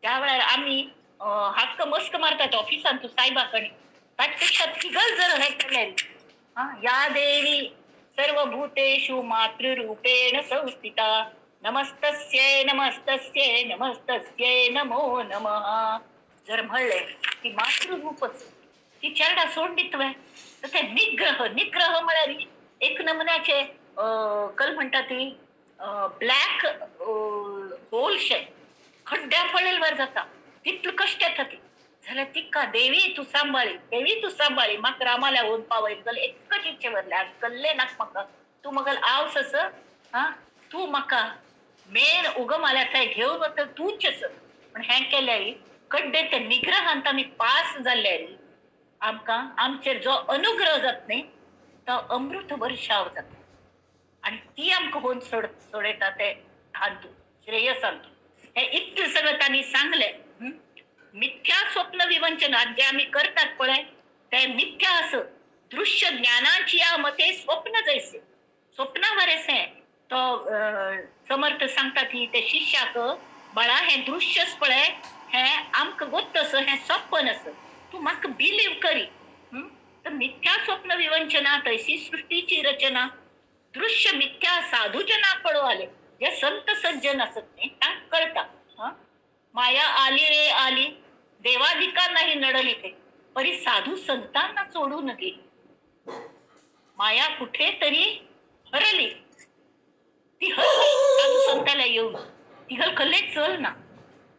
त्या वेळार आमी हक्क मस्क मारतात ऑफिसान तूं सायबा कडेन, ताचे पेक्षा तिगल जर हें केलें, या देवी सर्वभूतेषु मातृरूपेण संस्थिता नमस्तस्यै नमस्तस्यै नमस्तस्यै नमो नमः जर म्हणले की मातृरूपच ती चेरडा सोड दितवे तर ते निग्रह, निग्रह म्हळ्यार एक नमुन्याचे कल म्हणटा ती ब्लॅक होल शे खड्ड्या पळयल्यार जाता तितलो कश्ट येता ती. जाल्यार तिका देवी तूं सांबाळी, देवी तूं सांबाळी, म्हाका रामाल्या होवन पावय जाल्यार एकच इच्छे भरले आनी कल्ले नाका म्हाका, तूं म्हाका आवस आस, आं तूं म्हाका मेन उगम आल्या थंय घेवन वता तूंच आस. पूण हें केल्यार खड्डे ते निग्रहांत आमी पास जाल्ल्यार आमकां आमचेर जो अनुग्रह जाता न्ही तो अमृत वर्षाव जाता आनी ती आमकां होवन सोडयता ते हातूंत श्रेयसांतू. हें इतलें सगळें तांणी सांगलें. मिथ्या स्वप्न विवंचन जे आमी करतात पळय ते मिथ्या आस, दृश्य ज्ञानाची या मते स्वप्न जैसे स्वप्ना वरेसे तो समर्थ सांगता की ते शिष्याक बाळा हें दृश्यच पळय हें आमकां गोत्त आस, हें सपन आस, तूं म्हाका बिलीव करी. तर मिथ्या स्वप्न विवंचना तैसी सृष्टीची रचना दृश्य मिथ्या साधूजना कळो आले, जे संत सज्जन असत न्ही तांकां कळटा. माया आली रे आली देवाधिकार नाही नडली ते परी साधू संतांना सोडून गेली. माया कुठेतरी हरली, ती हरली साधू संताला येऊन ती हल कल्ले चल ना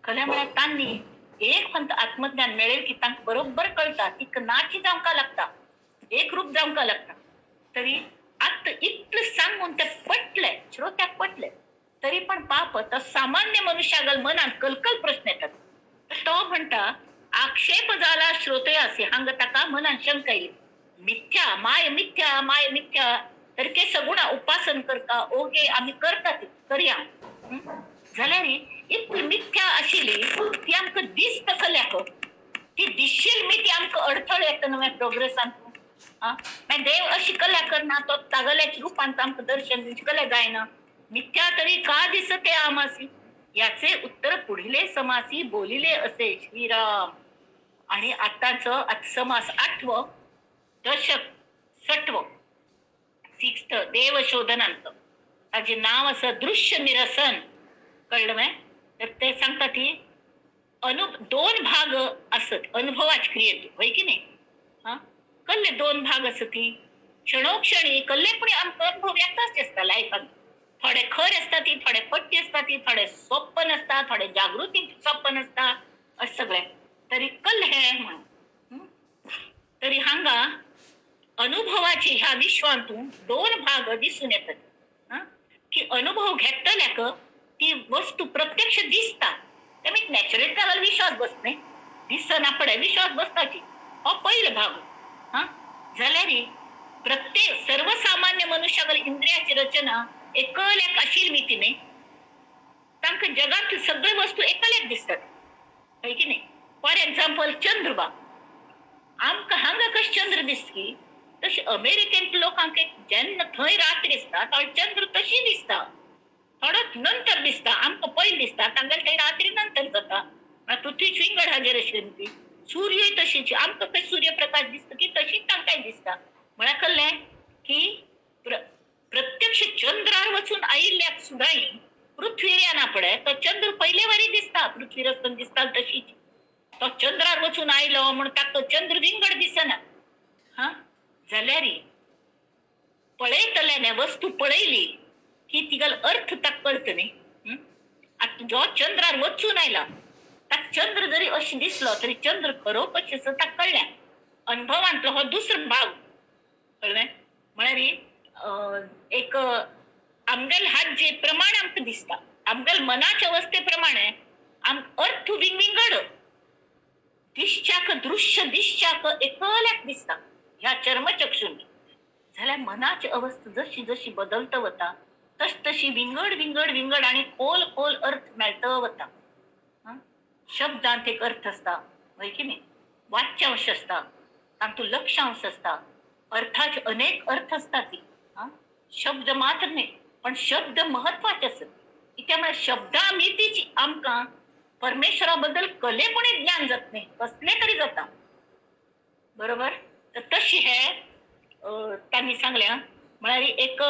कल्या म्हळ्यार तांणी एक पंत आत्मज्ञान मेळेल की तांकां बरोबर कळटा, तिका नाची जावंक लागता, एक रूप जावंक लागता. तरी आतां इतलें सांगून ते पटले, श्रोत्याक पटले, तरी पण पाप तो सामान्य मनुष्यागल मनात कलकल प्रश्न येतात. तो म्हणटा आक्षेप जाला श्रोतयासी, हांगा ताका मनान शंका येयली, मिथ्या माय मिथ्या माय मिथ्या तर के सगुणा उपासन करता ओगे आमी करतात करया जाल्यार इतली मिथ्या आशिल्ली ती आमकां दिसता कल्याक, ती दिसशील मी ती आमकां अडथळ येता न्हय प्रोग्रेसान. मागीर देव अशी कला करना तो तागल्याच्या रुपान आमकां दर्शन कल्या जायना. मिथ्या तरी का दिसते आमासी याचे उत्तर पुढले समासी बोलिले असे श्रीराम. आणि आताच समास आठवं दशक सटव सिक्स्थ देवशोधनांत ताजे नाव असं दृश्य निरसन. कळलं मग? तर ते सांगतात की दोन भाग असत अनुभवाच क्रियेत होय की नाही. हा कल्ले दोन भाग असत ती क्षणोक्षणी कल्ले पण आमकां अनुभव येताच आसता लायफान. थोडे खर आसता ती, थोडे पट्टी आसता ती, थोडे सोपन आसता, थोडे जागृती सोपन आसता अशें सगळें. तरी कल हे म्हणून तरी हांगा अनुभवाची ह्या विश्वांतून दोन भाग दिसून येतात. की अनुभव घेतल्याक ती वस्तू प्रत्यक्ष दिसता, ते नॅचरल ताका विश्वास बस न्ही, दिसना पडे विश्वास बसताची हो पयलो भाग. हा जाल्यार प्रत्येक सर्वसामान्य मनुष्यागल इंद्रियाची रचना एकल्याक आशिल्ली मिती न्ही, तांकां जगांतल्यो सगळ्यो वस्तू एकल्याक दिसतात हय की न्ही. फॉर एक्झाम्पल चंद्रबा आमकां हांगा कशें चंद्र दिसता तशें अमेरिकेंत लोकांक जेन्ना थंय रात्री आसता थंय चंद्र तशी दिसता, थोडो नंतर दिसता, आमकां पयलीं दिसता, तांगेले थंय रात्री नंतर जाता. पृथ्वी विंगड हाजेर आशिल्ली ती, सूर्यूय तशीच, आमकां कशें सूर्यप्रकाश दिसता की तशीच तांकांय दिसता. म्हळ्यार कळ्ळें की प्रत्यक्ष चंद्रार वचून आयिल्ल्याक सुद्दां पृथ्वीर येना पळय तो चंद्र पयले वारी दिसता, पृथ्वीर आसतना दिसता तशीच. तो चंद्रार वचून आयलो म्हूण ताका तो चंद्र विंगड दिसना. हा जाल्यार पळयतल्याने वस्तू पळयली की तिगल अर्थ ताका कळटा न्ही. आतां जो चंद्रार वचून आयला ताका चंद्र जरी अशें दिसलो तरी चंद्र खरो कशें आसा ताका कळ्ळें. अनुभवांतलो हो दुसरो भाग कळ्ळें. म्हळ्यार एक आमगेल हात जे प्रमाण आमकां दिसता, आमगेल मनाच्या अवस्थे प्रमाणे आमकां अर्थ विंगविंगड दिसच्याक दृश्य दिसच्याक एकल्याक दिसता ह्या चर्मचक्षून. जाल्यार मनाची अवस्था जशी जशी बदलत वता तश तशी विंगड विंगड विंगड आनी खोल खोल अर्थ मेळत वता. शब्दांत एक अर्थ आसता, हय की न्ही? वाच्यांश आसता, तातूंत लक्षांश आसता, अर्थाचे अनेक अर्थ आसता ती. शब्द मात्र न्ही, पण शब्द महत्वाचे आसत. कित्याक म्हळ्यार शब्दां मितीच आमकां परमेश्वरा बद्दल कलेपणी ज्ञान जात न्ही, कसलें तरी जाता. बरोबर? तर तशी हे तांणी सांगल्या. म्हळ्यार एक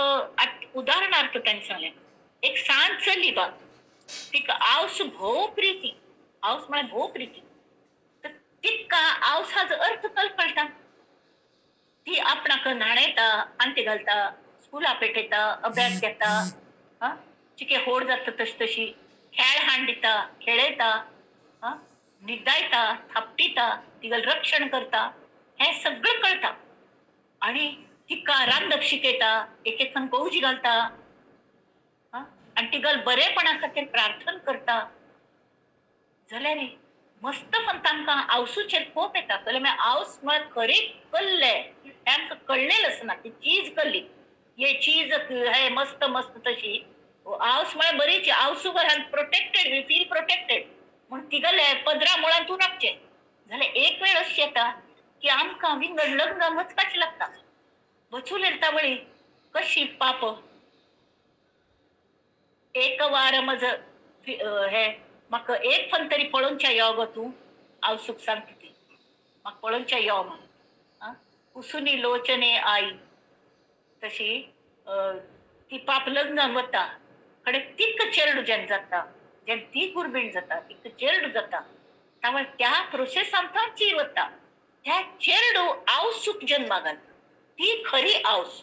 उदाहरणार्थ तांणी सांगलें, एक सान चली बा, तिका आवस भोव प्रिती, आवस म्हळ्यार भोव प्रिती. तर तिका आवस हाजो अर्थ कळटा. ती आपणाक न्हाणयता, आंती घालता, स्कुला पेटयता, अभ्यास घेता, चिके होड जाता तशी तशी खेळ हाण दिता, खेळयता, न्हिदायता, थापटिता, तिगेलें रक्षण करता, हें सगळें कळटा. आनी तिका रांदप शिकयता, एक एक गौजी घालता, आनी तिगल बरेपणा खातीर प्रार्थना करता. जाल्यार मस्त पण तांकां आवसूचेर कोप येता. जाल्यार मागीर आवस म्हळ्यार खरी कल्ले, हें आमकां कळ्ळेलें आसना. ती चीज कल्ली, हे चीज हे मस्त मस्त तशी आवस म्हळ्यार बरीच आवसू घरान प्रोटेक्टेड, we feel protected म्हूण तिगले पदरा मुळांत तूं राखचें. जाल्यार एक वेळ अशी येता की आमकां विंगड लग्न वचपाचें लागता. वचूं येता वळी कशी पाप एक वार म्हज हे म्हाका एक फन तरी पळोवच्या यो गो तूं, आवसूक सांगता ती, म्हाका पळोवच्या यो म्हण. कुसुनी लोचने आई तशी ती पाप लग्नान वता, कडेन तिक्क चेरडू जेन्ना जाता, जेन्ना ती गुरबीण जाता, तिक्क चेरडू जाता, तावळ त्या प्रोसेसान ची वता, त्या चेरडू आवसूक जन्मा घालता. ती खरी आवस.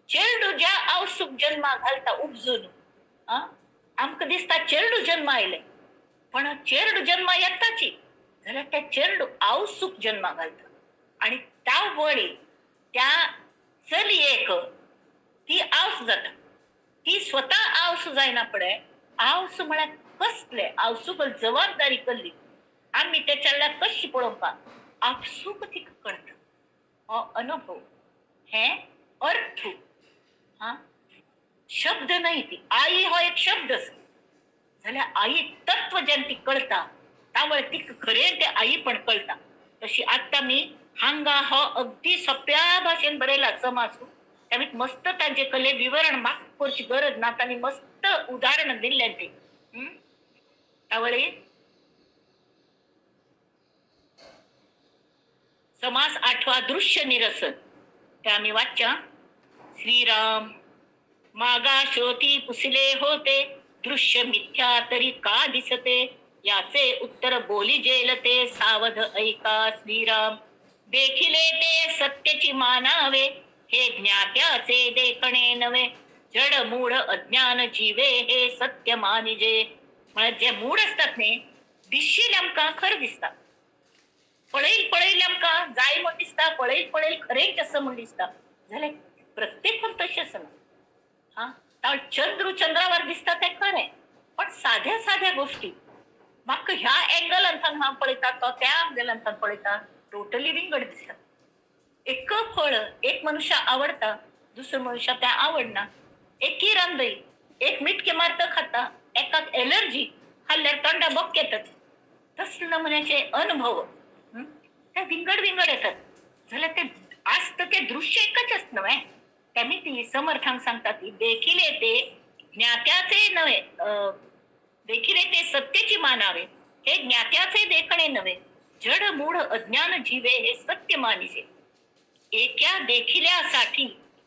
चेरडू ज्या आवसूक जन्मा घालता उपजून, आमकां दिसता चेरडू जन्मा आयले, पण चेरडू जन्मा येताची जाल्यार त्या चेरडू आवसूक जन्मा घालता. आनी त्या वळी त्या चलयेक ती आवस जाता. ती स्वता आवस जायना पडे, आवस म्हळ्यार कसले आवसूक जबाबदारी कसली, आमी तेच्या कशी पळोवपाक आपसूक तिका कळटा. हो अनुभव, हे अर्थ, हा शब्द न्हय. ती आई हो एक शब्द आसा, जाल्यार आई तत्व जेन्ना ती कळटा तावळ तिका खरें ते आई पण कळटा. तशी आतां मी हांगा हो अगदी सोंप्या भाशेन बरयला समासू, त्यामुळे मस्त तांचे कले विवरण माग करची गरज ना, तांणी मस्त उदाहरण दिल्लें ते. तावळी समास आठवा दृश्य निरसन, ते आम्ही वाचच्या. श्रीराम मागा श्रोती पुसले होते, दृश्य मिथ्या तरी का दिसते, याचे उत्तर बोली जेलते, सावध ऐका श्रीराम. देखिले ते सत्याची मानावे, हे ज्ञात्याचे देखणे नव्हे, जड मूढ अज्ञान जीवे हे सत्य मानिजे. म्हणजे जे मूढ असतात न्ही, दिसशील आमकां खरें दिसता, पळयल पळयल आमकां जाय म्हूण दिसता, पळयल पळयल खरेंच आसा म्हूण दिसता. जाल्यार प्रत्येक पण तशें आसना. हा, चंद्र चंद्रावर दिसता तें खरें, पण साध्या साध्या गोष्टी म्हाका ह्या एंगलांतल्यान हांव पळयता, तो त्या एंगलांतल्यान पळयता, टोटली विंगड दिसता. एक फळ एक मनुष्य आवडता, दुसरो मनुष्य त्या आवडना. एकी रांदय, एक मिटके मारता खाता, एकाक एलर्जी खाल्ल्यार तोंडा बक येतात. तसले नमुन्याचे अनुभव ते विंगड विंगड येतात. जाल्यार ते आसता ते दृश्य एकच आसता न्हय. तेमी ती समर्थांक सांगता ती देखिले ते ज्ञात्याचे नव्हे, देखिले ते सत्याची मानावे, हे ज्ञात्याचे देखणे नव्हे, जड मूढ अज्ञान जीवे हे सत्य मानिजे. एक्या देखिल्यासाठी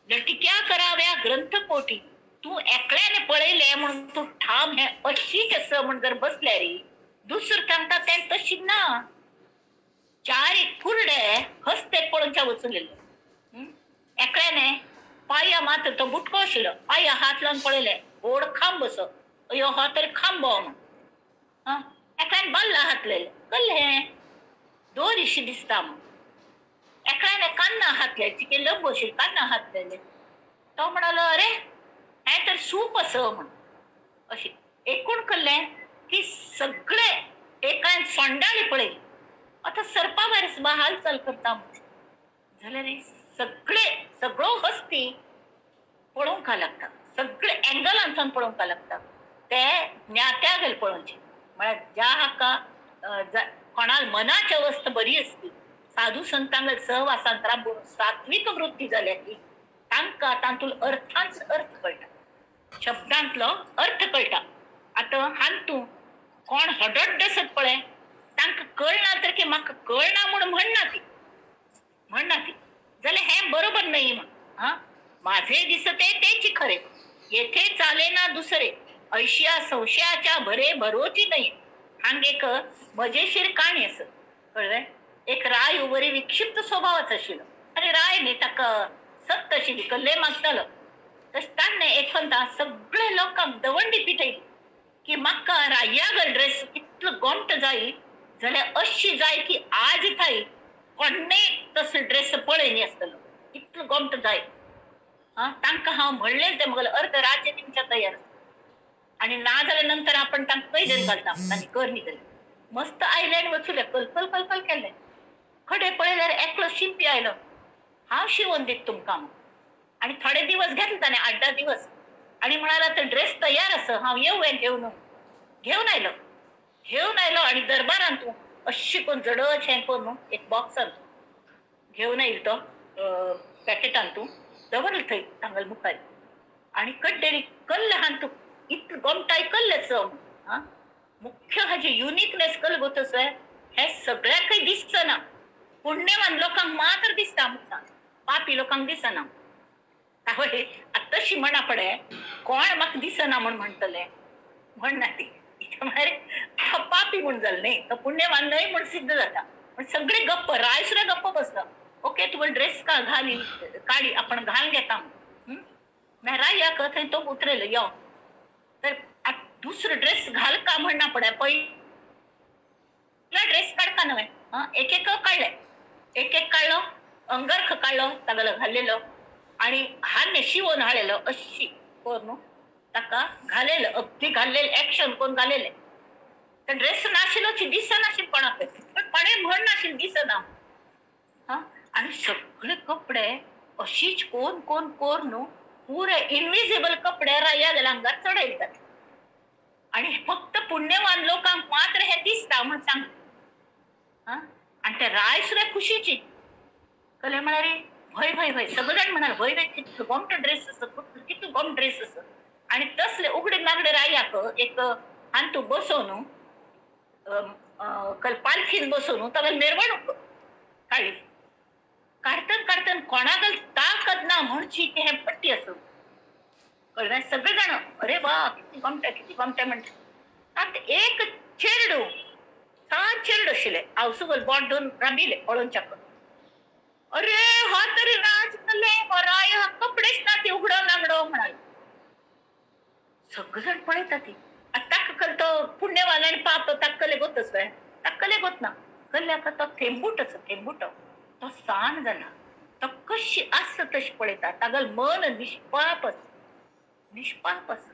लटिक्या कराव्या ग्रंथपोटी, तू एकल्याने पळयले म्हणून तू ठाम हे अशीच आसा म्हण जर बसल्या रे, दुसरं सांगता तें तशी ना. चार एक कुरडे हस्ते पळोवच्या वचून एकल्याने पाया मात्र तो बुटको आशिल्लो, पाया हात लावन पळयले, गोड खांब असो, अयो हो तरी खांबो म्हण. एकल्यान बाल्ला हात लायले, कल्ले दोरीशी दिसता म्हण. एकल्याने कान्ना हात लायले, चिके लंब अशी कान्ना हात लायले, तो म्हणालो अरे हें तर सूप असो म्हण. अशी एकूण कल्ले की सगळे एकान सोंडाळी पळयली, आतां सर्पा भायर सुद्दां हालचाल करता म्हण. जाल्यार सगळे सगळो हस्ती पळोवंक लागता, सगळे एंगलांतल्यान पळोवंक लागता, ते ज्ञात्या गेल पळोवचे. म्हळ्यार ज्या हाका कोणाल मनाची अवस्था बरी आसली, साधू संतांक सहवासांत राबून सात्विक वृत्ती जाल्या की तांकां तातूंत अर्थांच अर्थ कळटा, शब्दांतलो अर्थ कळटा. आतां हातूंत कोण हडट दसत पळय तांकां कळना तर की म्हाका कळना म्हूण म्हणना ती, म्हणना ती जाल्यार हें बरोबर न्हय. हां, माझे दिसते तेच खरे, येथे चाले ना दुसरे, ऐशिया संशयाच्या भरे भरोची नाही. हांग एक मजेशीर काणी आसा, कळ्ळें. एक राय बरी विक्षिप्त स्वभावाचो आशिल्लो आनी राय न्ही ताका सक्त आशिल्ली, कल्ले मागतालो. तशें ताणें एकदां सगळे लोकांक दवंडी पिठयली की म्हाका रायागल ड्रेस इतलो गोमट जाय जाल्यार अशी जाय की आज थाय कोणें तसलो ड्रेस पळयनी आसतलो, इतलो गोमट जाय. आं, तांकां हांव म्हणलें तें म्हगेलें अर्द राज्य दिवच्या तयार आनी ना जाल्यार नंतर आपण तांकां कैदेन घालता आनी कर न्ही जाल्यार. मस्त आयले आनी वचुले, कलकल कलकल केलें. खडे पळयल्यार एकलो शिंपी आयलो, हांव शिंवोन दित तुमकां. आनी थोडे दिवस घेतले ताणें, 8-10 दिवस, आनी म्हणाला तर ड्रेस तयार आसा, हांव येवं घेवन. घेवन आयलो, घेवन आयलो आनी दरबारांत तूं अशी कोण जडच हें करून एक बॉक्सान घेवन आयलो, तो पॅकेटान तूं दवरलो थंय तांगल मुखार. आनी कड्डेरी कल्ल हान तूं इतलो गोमटाय कल्लेच. आं, मुख्य हाजी युनिकनेस कल गोतस हे सगळ्याकय दिसचना, पुण्यवान लोकांक मात्र दिसता, पापी लोकांक दिसना. आवय आतां तशी म्हणा पडे कोण म्हाका दिसना म्हूण म्हणटले म्हणना ती, म्हळ्यार पापी म्हूण जालें न्ही, तो पुण्यवान न्हय म्हूण सिद्ध जाता. पण सगळे गप्प, राय सुद्दां गप्प बसलो. ओके तुवें ड्रेस का घाली काडी आपण घाल घेता मागीर रायाक थंय तो उतरयलो यो, तर दुसरो ड्रेस घाल का म्हणना पडे, पयलो ड्रेस काडका नव्हे. एक एक काडले, एक एक काडलो, अंगरख काडलो तागेलो घाल्लेलो आनी हान्ने शिवोन हाडलेलो अशी करून ताका घालेलो, अगदी घाल्लेले एक्शन करून घालेले. तर ड्रेस नाशिल्लो दिसनाशिल्लो कोणाक, पण कोणें म्हण नाशिल्लें दिसना. हां, आनी सगळे कपडे अशीच कोण कोण करून पुरे इनविजिबल कपडे राया आंगार चडयतात आनी फक्त पुण्यवान लोकांक मात्र हे दिसता म्हूण सांग. हां, आनी ते राय सुद्दां खुशीची कले म्हळ्यार भय भय भय सगळे जाण म्हणाल भय भय कितलो गोमटो ड्रेस आसा, कितलो गोमटो ड्रेस आसा. आनी तसले उगडे नागडे रायाक एक हांतू बसोवन पालखीन बसोवन ताका मिरवणूक काडली. काडटन काडटन कोणाक ताकद ना म्हणची की हें पट्टी आसा, कळ्ळें. सगळे जाण अरे वा किती गोमटे किती गोमटे म्हणटा. आतां एक चेरडू सान चेरडू आशिल्लें, आवसुगल बोट धरून राबिल्लें पळोवच्याक. अरे हा तरी राज कल्ले हो राय हा कपडेच ना ती उगडो नागडो म्हणाले. सगळे जाण पळयता ती. आतां ताका कल तो पुण्यवान आनी पाप ताका कले गोतच काय, ताका कले गोत ना, कल्ल्याक तो थेंबूट आसा, थेंबूट तो सान जाला, तो कशी आसा तशी पळयता, तागेलें मन निष्पाप आसा, निष्पाप आसा.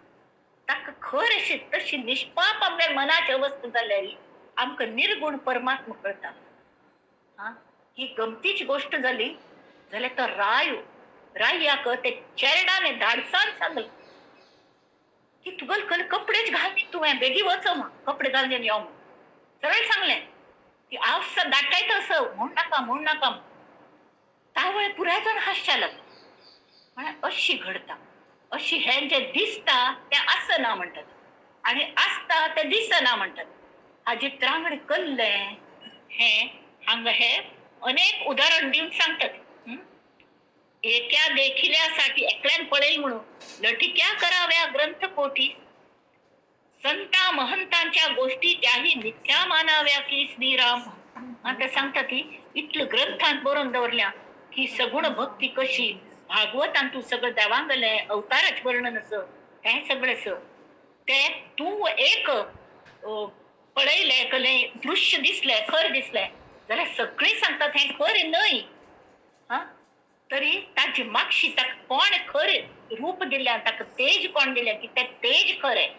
ताका खर अशी तशी निष्पाप आपल्या मनाची अवस्था जाल्यार आमकां निर्गुण परमात्मा कळटा. आं, ही गमतीची गोश्ट जाली जाल्यार तो राय रायाक ते चेरडाने धाडसान सांगलें की तुगेले कल कपडेच घाल न्ही तुवें, बेगी वच म्हूण, कपडे घालून यो म्हूण सरळ सांगलें. ती आवसा दाटायता असं म्हूण नाका म्हूण नाका. तावळ पुराय जाण हांसच्या लागलो. म्हळ्यार अशी घडता, अशी हें जें दिसता तें आसना म्हणटात आनी आसता तें दिसना म्हणटात. हाजी त्रांगड कल्लें हें हांगा हे अनेक उदाहरण दिवन सांगतात. एक्या देखिल्यासाठी एकल्यान पळयल म्हणून लटिक्या कराव्या ग्रंथ कोटी, संता महंतांच्या गोष्टी त्याही मिथ्या मानाव्या की श्रीराम. आता सांगतात की इतलं ग्रंथांत बरोवन दवरल्या की सगुण भक्ती कशी, भागवतांत तूं सगळं देवांगलें अवताराचें वर्णन आसा, हें सगळें आसा, ते तूं एक पळयलें कलें दृश्य दिसलें खर दिसलें जाल्यार सगळीं सांगतात हें खरें न्हय. हां, तरी ताजी मागशी ताका कोण खरें रूप दिल्या, ताका तेज कोण दिल्या की तें तेज खरें,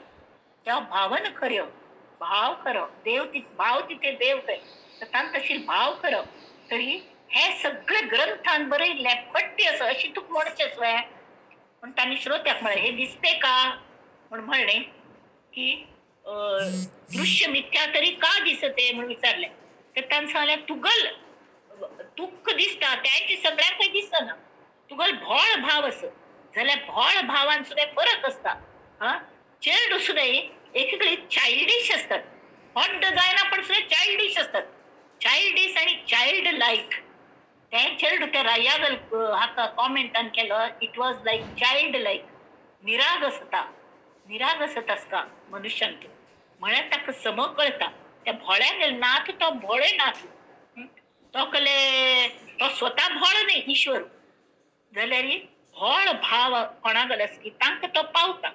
त्या भावन खऱ्यो, भाव खरो, देव भाव तिथे देव थंय, तर तांकां तशी भाव खरो. तरी हे सगळे ग्रंथान बरयल्लें फट्टी आसा अशी तुका म्हणचें वे. पूण तांणी श्रोत्याक म्हळें हे दिसते का म्हूण म्हणलें की दृश्य मिथ्या तरी का दिसते म्हणून विचारलें. तर तांणी सांगलें तुगल तुका दिसता त्यांचे सगळ्यांकय दिसना, तुगल भोळ भाव आस जाल्यार भोळ भावान सुद्दां फरक आसता. हा, चेडूं सुद्दां एकेकडे चायल्डिश आसतात, हॉट जायना पण सुद्दां चायल्डिश आसतात. चायल्डिश आनी चायल्ड लायक तें चेडूं त्या रायागल हाका कॉमेंटान केलो, it was like child like. निरागसता, निरागसत आसता मनुष्यांत म्हळ्यार ताका सम कळटा. त्या भोळ्यागेर नाथ तो भोळे नाथ, तो कले तो स्वता भोळ न्ही ईश्वर, जाल्यार भोळ भाव कोणागेर आसा की तांकां तो पावता.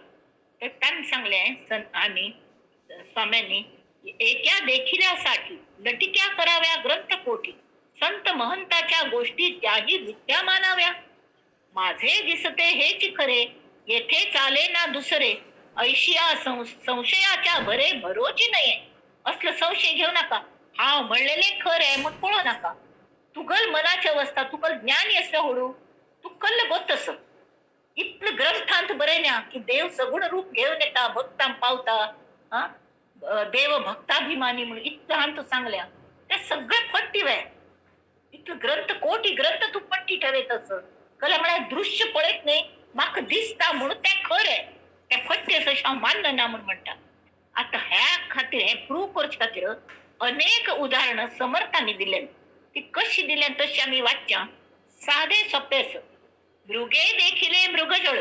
तर तांणी सांगलें आमी स्वाम्यांनी, एका देखिल्यासाठी लटिक्या कराव्या ग्रंथ कोटी, संत महंताच्या गोष्टी त्याही विद्या मानाव्या. माझे दिसते हेच खरे, येथे चाले ना दुसरे, ऐशिया संशयाच्या भरे भरोची नये. असलं संशय घेऊ नका, हांव म्हणलेले खरे मग पळो नका. तुगल मनाची अवस्था, तुगल ज्ञानी असं होडू, तू कल्ल गोतस. इतलं ग्रंथांत बरे ना की देव सगुण रूप घेऊन येता भक्तां पावता, हा देव भक्ताभिमानी म्हणून इतकं हांत सांगल्या, ते सगळे फट्टी वे. इतलं ग्रंथ कोटी ग्रंथ तू पट्टी ठरयत असं कला म्हळ्यार दृश्य पळयत न्ही, म्हाका दिसता म्हणून तें खरें, तें फट्टी आसा अशें हांव मानना म्हूण म्हणटा. आतां ह्या खातीर हें प्रूव करचे खातीर अनेक उदाहरणां समर्थांनी दिल्यात, ती कशी दिल्यात तशी आमी वाचच्या. सादे सोंपें आसा. मृगे देखिले मृगजळ,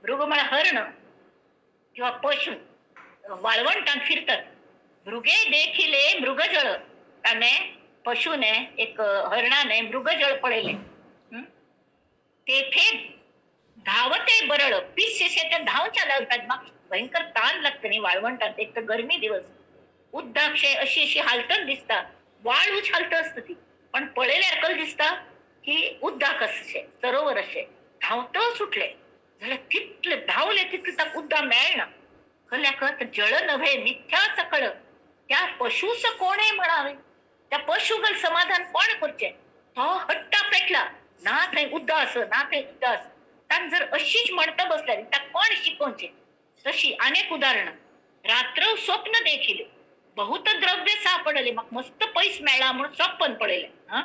मृग म्हळ्यार हरण किंवा पशु वाळवंटांत फिरतात. मृगे देखिले मृगजळ, ताणें पशुने एक हरणाने मृगजळ पळयलें. तेथे धावते बरळ, पिशे ते धांवच्या लागतात, म्हाका भयंकर ताण लागता न्ही वाळवंटांत, एक तर गरमी दिवस, उद्दाक्षे अशी अशी हालतच दिसता, वाळूच हालत आसता ती, पण पळयल्यार कल दिसता की उद्दाक अशें सरोवर अशें धांवत सुटलें जाल्यार तितले धांवले तितले ताका उद्दाक मेळना. कल्याक जळ नव्हे मिथ्या सकळ, त्या पशूस कोणे म्हणावे, त्या पशुगल समाधान कोण करचें. तो हट्टा पेटला, ना थंय उद्दा आस, ना थंय उद्दा आस. तांकां जर अशीच म्हणता बसल्यार ताका कोण शिकोवचें. तशी अनेक उदाहरणां. रात्र स्वप्न देखील बहुत द्रव्य सापडले, म्हाका मस्त पयस मेळ्ळा म्हणून सपन पळयलें. हा,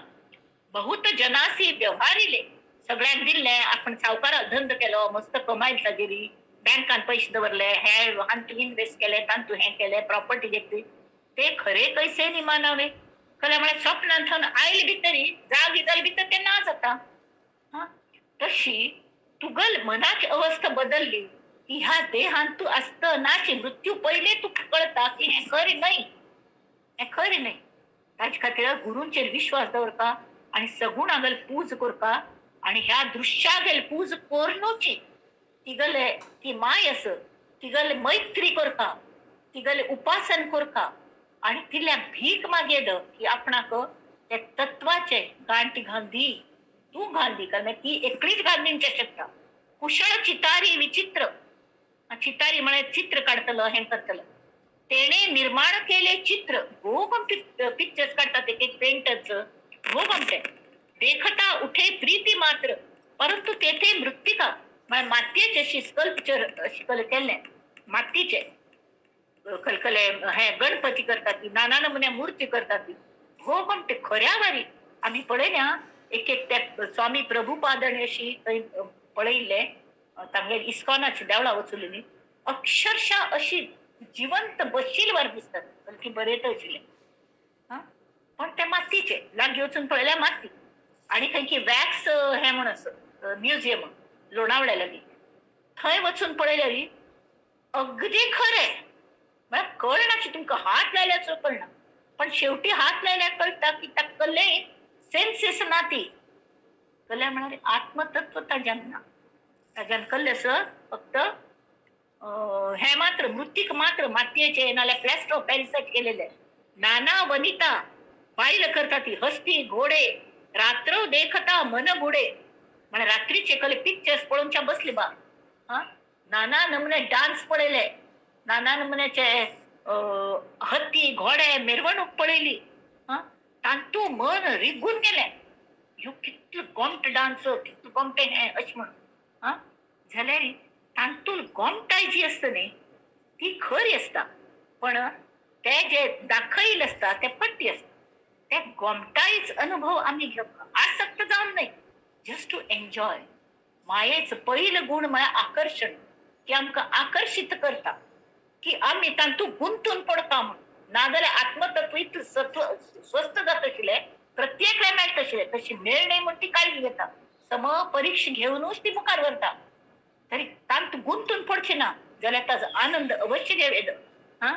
बहुत जनासी व्यवहारिले, सगळ्यांक दिल्लें, आपण सावकाराक धंदो केलो, मस्त कमाय गेली, बँकान पैसे दवरले, हे हातूंत इन्वेस्ट केले, तातूंत हें केलें, प्रॉपर्टी घेतली, ते खरे कैसे निमानावे. कल्या म्हळ्यार स्वप्नांत थंय आयले भितरी जागी जाले भितर ते ना जाता. हा, तशी तुगल मनाची अवस्था बदलली की ह्या देहान तूं आसत नाची मृत्यू पयले तुका कळटा की हें खरें न्हय, हें खरें न्हय. ताजे खातीर गुरूंचेर विश्वास दवरपा आनी सगुणागेल पूज करपा आनी ह्या दृश्यागेल पूज कोरनूची तिगले ती माय आस तिगले मैत्री करपा, तिगले उपासन करपा आनी तिल्या भीक मागयेद की आपणाक त्या तत्वाचे गांठ घाल दी, तूं घाल दी, कारण ती एकलीच घाल दिवचें शकता. कुशळ चितारी विचित्र, चितारी म्हळ्यार चित्र काडटलो हें करतलो, तेणे निर्माण केले चित्र, भोव पिक्चर्स काडटात एक एक पेंटर्स, भोव आमचे देखता उठे प्रीती मात्र, परंतु तेथे मृत्तिका म्हळ्यार मातयेचे अशी स्कल्पचर अशी केल्लें, मातयेचे कलकले हे गणपती करतात ती, नाना नमुन्या मूर्ती करतात ती, भोव आमटे खऱ्या वारी आमी पळयल्या. एक एक त्या स्वामी प्रभुपादांनी अशी थंय पळयिल्लें, तांगेर इस्कॉनाची देवळां वचून अक्षरशः अशी जिवंत बशिल्ले दिसतात, ती बरयत आशिल्लें. पण ते मातयेचे, लागीं वचून पळयल्यार माती. आनी खंयची वॅक्स हें म्हूण आसा म्युझियम लोणावळ्या लागीं, थंय वचून पळयल्यार अगदी खरें, म्हळ्यार कळना तुमकां, हात लायल्यार कळना, पण शेवटी हात लायल्यार कळटा की ताका सेन्सीस ना ती. कल्या म्हळ्यार आत्मतत्व ताज्यान ना, ताज्यान कल्लें आसा फक्त हें मात्र मृत्तीक मात्र मातयेचे नाल्यार प्लॅस्टर ऑफ पॅरिसाचे केलेले. नाना वनिता बायल करता ती, हस्ती घोडे, रात्र देखता मन बुडे, म्हळ्यार रात्रीचे कले पिक्चर्स पळोवच्या बसले बा. हा, नाना नमुने डान्स पळयले, नाना नमुन्याचे हत्ती घोडे मिरवणूक पळयली. हा, तातूंत मन रिगून गेलें, ह्यो कितलो गोमट डान्स, कितलो गोमटें हें अशें म्हणून. हा, जाल्यार तातूंत गोमटाय जी आसता न्ही ती खरी आसता, पण ते जे दाखयिल्लें आसता तें पट्टी आसता. ते गोमटाईच अनुभव आमी घेवप, आसक्त जावन न्हय, जस्ट टू एन्जॉय. मायेच पयलो गूण म्हळ्यार आकर्शण, की आमकां आकर्शीत करता की आमी तातूंत गुंतून पडपा म्हूण. नाजाल्यार आत्मतत्व इतलें सत्व स्वस्थ जाता आशिल्लें, प्रत्येक वेळार मेळटा आशिल्लें, तशी मेळणे म्हूण ती काळजी घेता, सम परीक्षा घेवनूच ती मुखार व्हरता. तरी तातूंत गुंतून पडची ना जाल्यार ताजो आनंद अवश्य घेवं. हा,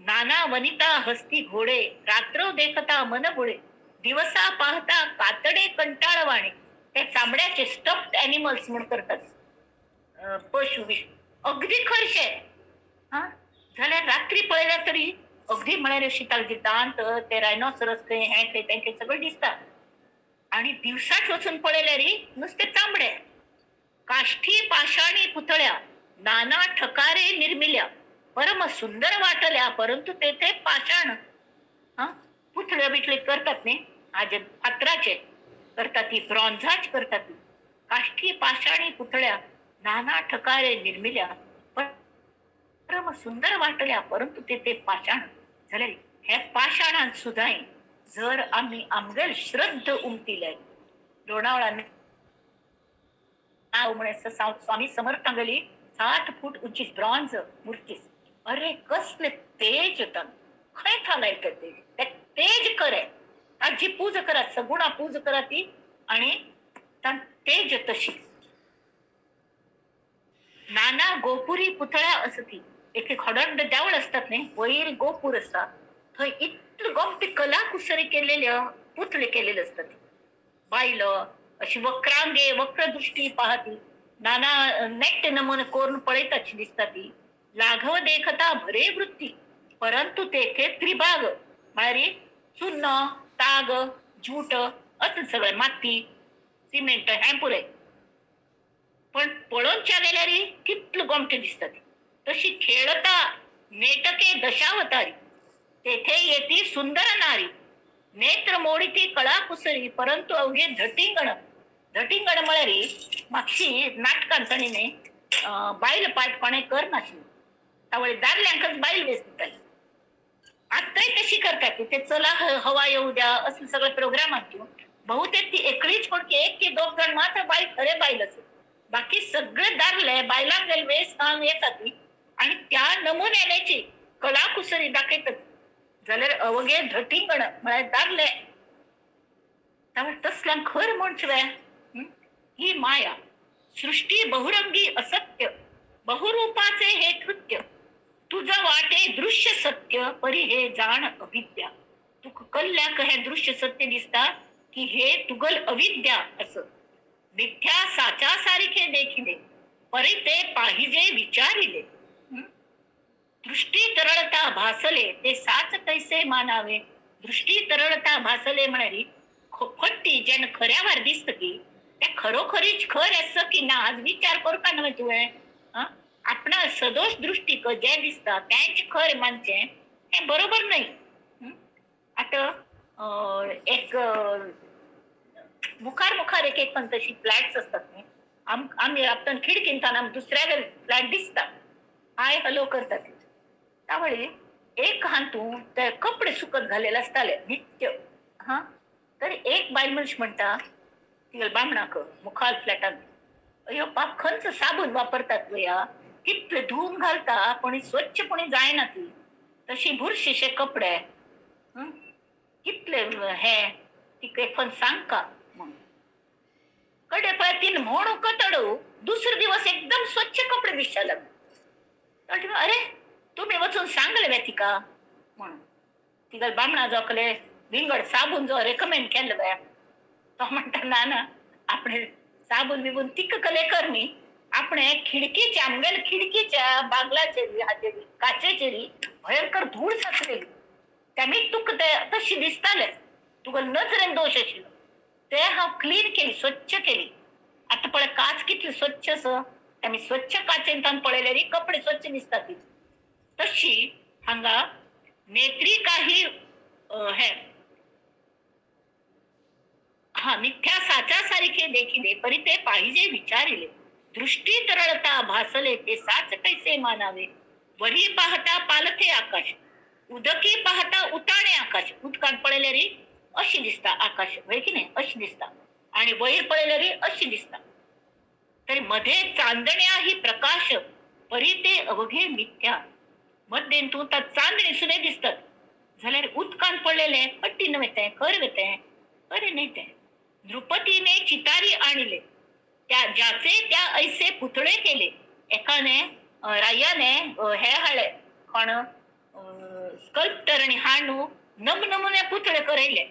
नाना वनिता हस्ती घोडे, रात्र देखता मन बुडे, दिवसा पाहता कातडे कंटाळवाणे. ते चामड्याचे स्टफ्ड एनिमल्स म्हूण करतात, पशु अगदी खरशे. हा, जाल्यार रात्री पळयल्यार तरी अगदी म्हळ्यार अशी ताजे दांत, ते रायनोसरस खंय हें खंय तेंचे सगळें दिसता. आनी दिवसाच वचून पळयल्यार नुस्तें चामडे. काष्ठी पाषाणी पुतळ्या नाना ठकारे निर्मिल्या, परम सुंदर वाटल्या, परंतु तेथे पाषाण. हा, पुतळे बितळे करतात न्ही, आज फातराचे करतात ती, ब्रॉन्झाच करतात ती. काष्ठी पाषाणी पुतळ्या नाना ठकारे निर्मिल्या, परम सुंदर वाटल्या, परंतु तेथे पाषाण. जाल्यार हे पाषाणान सुद्दां जर आमी आमगेल श्रद्ध उमतिले, लोणावळा नाव म्हणे स्वामी समर्थांगेली 60 फूट उंची ब्रॉन्झ मूर्ती. अरे कसले तेज होता, खंय थालायता तेज, ते तेज खरें. ताजी पूजा करात, सगुणा पूजा करा ती, आणि तेज तशी. नाना गोपुरी पुतळ्या असती, एक एक हडंड देवळ असतात न्ही, वयर गोपूर आसता, थंय इतले गोमटी कलाकुसरी केलेले पुतळे केलेले असतात. बायलो अशी वक्रांगे वक्रदृष्टी पाहती, नाना नेट्य नमुने करून पळयताची दिसता ती. लाघव देखता भरे वृत्ती, परंतु तेथे त्रिभाग म्हळ्यार चुन्न ताग जूट असं सगळें, माती सिमेंट हें पुरें. पण पळोवच्या गेल्यार कितले गोमटे दिसता ती. तशी खेळता नेटके दशावतारी, तेथे येती सुंदर नारी, नेत्र मोडिती कळा कुसरी, परंतु अवघे धटिंगण. धटिंगण म्हळ्यार मातशी नाटकान ताणी न्ही बायल पाठ कोणें करनाशिल्लें, तावळी दादल्यांकच बायल वेस दिताली. आतांय तशी करतात, ते चला हवा येऊ द्या असले सगळे प्रोग्रामांतून बहुतेक ती एकळीच कोण की एक की दोग जाण मात्र बायल खरे बायल आसत, बाकी सगळे दादले बायलांगेले वेस घालून येतात ती, आनी त्या नमुन्याची कलाकुसरी दाखयतात. जाल्यार अवघे धटिंगण म्हळ्यार दादले. त्यामुळे तसल्यांक खर म्हणचें ही माया. सृष्टी बहुरंगी असत्य, बहुरूपाचे हे कृत्य, तुझं वाटे दृश्य सत्य, परी हे जाण अविद्या. तुका कल्ल्याक हे दृश्य सत्य दिसता की हे तुगल अविद्या असं. मिथ्या साचा सारखे देखिले, परी ते पाहिजे विचारिले. दृष्टी तरळता भासले, ते साच कैसे मानावे. दृष्टी तरळता भासले म्हळ्यार फट्टी जेन्ना खऱ्यावर दिसता की ते खरोखरीच खर आसा की ना आज विचार करपा न्हय तुवें. आपणा सदोष दृष्टीक जें दिसता तेंच खरें मानचें हें बरोबर न्हय. आतां एक मुखार मुखार एक एक पण तशी फ्लॅट्स असतात न्ही, आमी आपण खिडकींतल्यान आमकां दुसऱ्या फ्लॅट दिसता, हाय हॅलो करतात. त्यावेळी एक हातूंत ते कपडे सुकत घालेले आसताले नित्य. हा, तर एक बायल मनीस म्हणटा तिगेल्या बामणाक मुखार फ्लॅटान, अयो पाप खंयचो साबून वापरतात वया, कितले धुवन घालता पण स्वच्छपणे जायना ती, तशी बुरशेशे कपडे कितले हे तिका एक पण सांगका म्हणून. कडे पळय तीन म्हणू कतडू दुसरे दिवस एकदम स्वच्छ कपडे दिसता लागले. अरे तुम्ही वचून सांगले वे तिका म्हणून. तिका बामणा जोकले विंगड साबून जो रेकमेंड केल्लो वे, तो म्हणटा ना ना आपणे साबून बिबून तिका कले कर न्ही, आपणे खिडकीच्या आमगेल्या खिडकीच्या बागलाचेर हाचेर काचेचेर भयंकर धूळ साचलेली, त्यामी तुका ते तशी दिसताले, तुका नजरेन दोश आशिल्लो, ते हांव क्लीन केली स्वच्छ केली. आतां पळय काच कितली स्वच्छ आसा, आमी स्वच्छ काचेन तान पळयल्यार कपडे स्वच्छ दिसतात. तशी हांगा नेत्री काही हे हा मिथ्या साचा सारखे देखिले, परी ते पाहिजे विचारिले. दृष्टी तरळता भासले, ते साच कैसे मानावे. वरी पाहता पालथे आकाश, उदकी पाहता उताणे आकाश. उदकान पळयल्यार अशी दिसता आकाश, व्हय की नाही, अशी दिसता. आणि वयर पळयल्यार अशी दिसता. तरी मध्ये चांदण्या ही प्रकाश परी ते अवघे मिथ्या. मध्येन तूं ता चांदणी सुद्दां दिसतात जाल्यार उदकान पडलेले पट्टी न्हय तें, खर तें, खरें न्हय तें. नृपतीने चितारी आणले त्या ज्याचे त्या ऐसे पुतळे केले. एकाने रायाने हे हाडले कोण स्कल्प्टर आणि हाणू नमनमुने पुतळे करयले.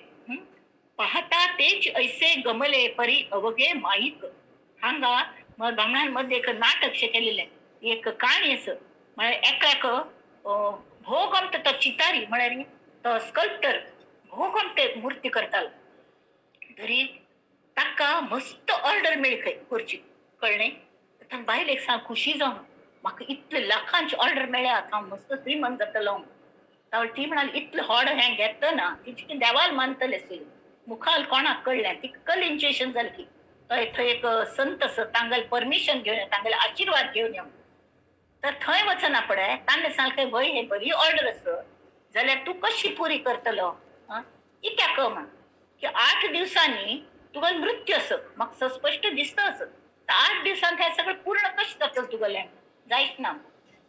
पाहता तेच ऐसे गमले परी अवघे माईक. हांगा बामणांमध्ये एक नाटक शे केलेले एक काणी आसा. म्हळ्यार एकल्याक भोव गमता तो चितारी म्हळ्यार तो स्कल्प्टर भोव गमते मूर्ती करतालो. तरी ताका मस्त ऑर्डर मेळ्ळी खंय करची, कळ्ळें. ताका बायलेक सांग खुशी जावन म्हाका इतले लाखांची ऑर्डर मेळ्ळ्या, हांव मस्त श्रीमंत जातलो. ती म्हणाली इतलें व्हड हें घेतना तिचे देवाल मानतले आशिल्ली, मुखाल कोणाक कळ्ळें तिका कल जालें की थंय थंय एक संत आसा तांगेले परमिशन घेवन तांगेले आशिर्वाद घेवन यो. तर थंय वचना पडे ताणें सांगलें वय हे बरी ऑर्डर आसा जाल्यार तूं कशी पुरी करतलो कित्याक म्हण की 8 दिवसांनी तुका मृत्यू आसा म्हाका स्पश्ट दिसता आसा. 8 दिवसांत हें सगळें पूर्ण कशें जातलें तुगेलें, जायच ना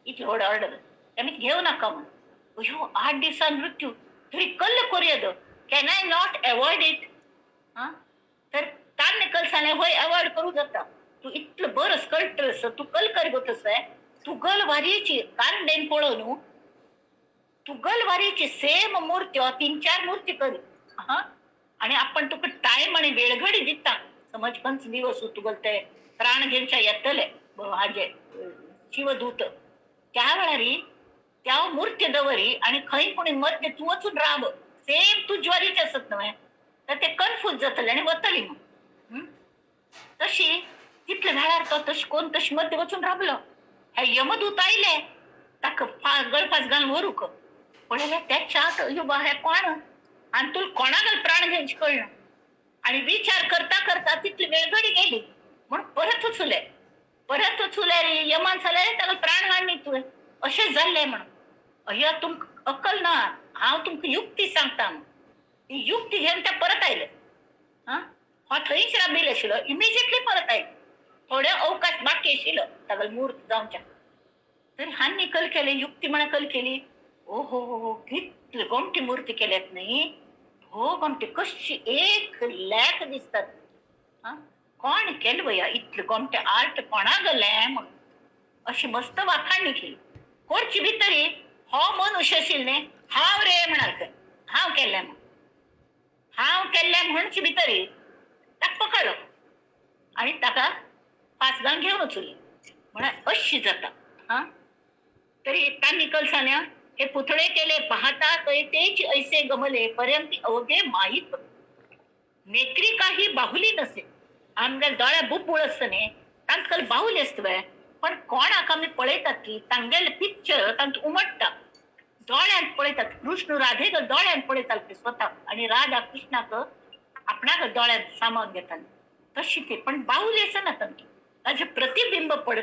इतली व्हड ऑर्डर आमी घेवं नाका म्हण. अयो 8 दिवसान मृत्यू तरी कल्ल कोरयेद, can I not avoid it. तर ताणें कल सांगलें वय एवॉयड करूं जाता, तूं इतलो बरो स्कल्प्टर आसा, तूं कल कर तसो तूं गल वारयेची कांडेन पळोवन न्हू तूं गल वारयेची सेम मूर्ती 3-4 मूर्ती कर. हा आणि आपण तुका टायम आणि वेळघडी दिता, समज पंच दिवस तुगल ते प्राण घेवच्या येतले हाजे शिवदूत, त्या वेळार त्या मूर्ती दवरी आणि खंय कोणी मध्य तूं वचून राव सेम तूं ज्वारीचे आसत न्हय तर ते कन्फ्यूज जातले आनी वतली मग. तशी तितले वेळार तो तशें कोण तशें मध्य वचून रावलो. हे यमदूत आयले ताका गळफास घालून व्हरूंक पळयल्यार त्याच्या यो हे कोण आनी तुका कोणाक प्राण घेवचे कळना. आणि विचार करता करता तितली वेळघडी गेली म्हण परत उचले, परत उचल्यार यमान जाल्यार ताका प्राण हाडली तुवें अशें जाल्लें म्हणून. अय्या तुमकां अक्कल ना, हांव तुमकां युक्ती सांगता. ती युक्ती घेवन ते परत आयले. हा हो थंयच राबिल्लो आशिल्लो, इमिजिएटली परत आयले. थोडे अवकाश बाकी आशिल्लो ताका मूर्त जावच्या. तर हांणी कल केले युक्ती म्हळ्यार कल केली. ओ हो हो कितली गोमटी मूर्ती केल्यात न्ही, हो गोमटी कशी 1 लाख दिसतात. हा कोण केलें बया इतले गोमटे आर्ट कोणा गेलें म्हणून अशी मस्त वाखाणणी केली. कोरची भितरी हो मनुष्य आशिल्लो न्ही, हांव रे म्हणाल हांव केल्लें म्हण, हांव केल्लें म्हणचे भितरी ताका पकडलो आनी ताका फास घालून घेवन वचुली म्हळ्यार अशी जाता. हा तरी तांणी कल सांगल्या हे पुतळे केले पाहता तेच ऐसे गमले पर्यंत अवघे माहीत. नेत्री काही बाहुली नसे. आमगे दोळ्या बुब्बूळ आसता न्ही तांकां बाहुली आसता, पण कोणाक आमी पळयतात की तांगेले पिक्चर तांकां उमट्टा दोळ्यांत पळयतात. कृष्ण राधेक दोळ्यांत पळयतात ते स्वताक आनी राधा कृष्णाक आपणाक दोळ्यांत सामावून घेताले तशी ते, पण बाहुली आसना तांकां, ताजें प्रतिबिंब पड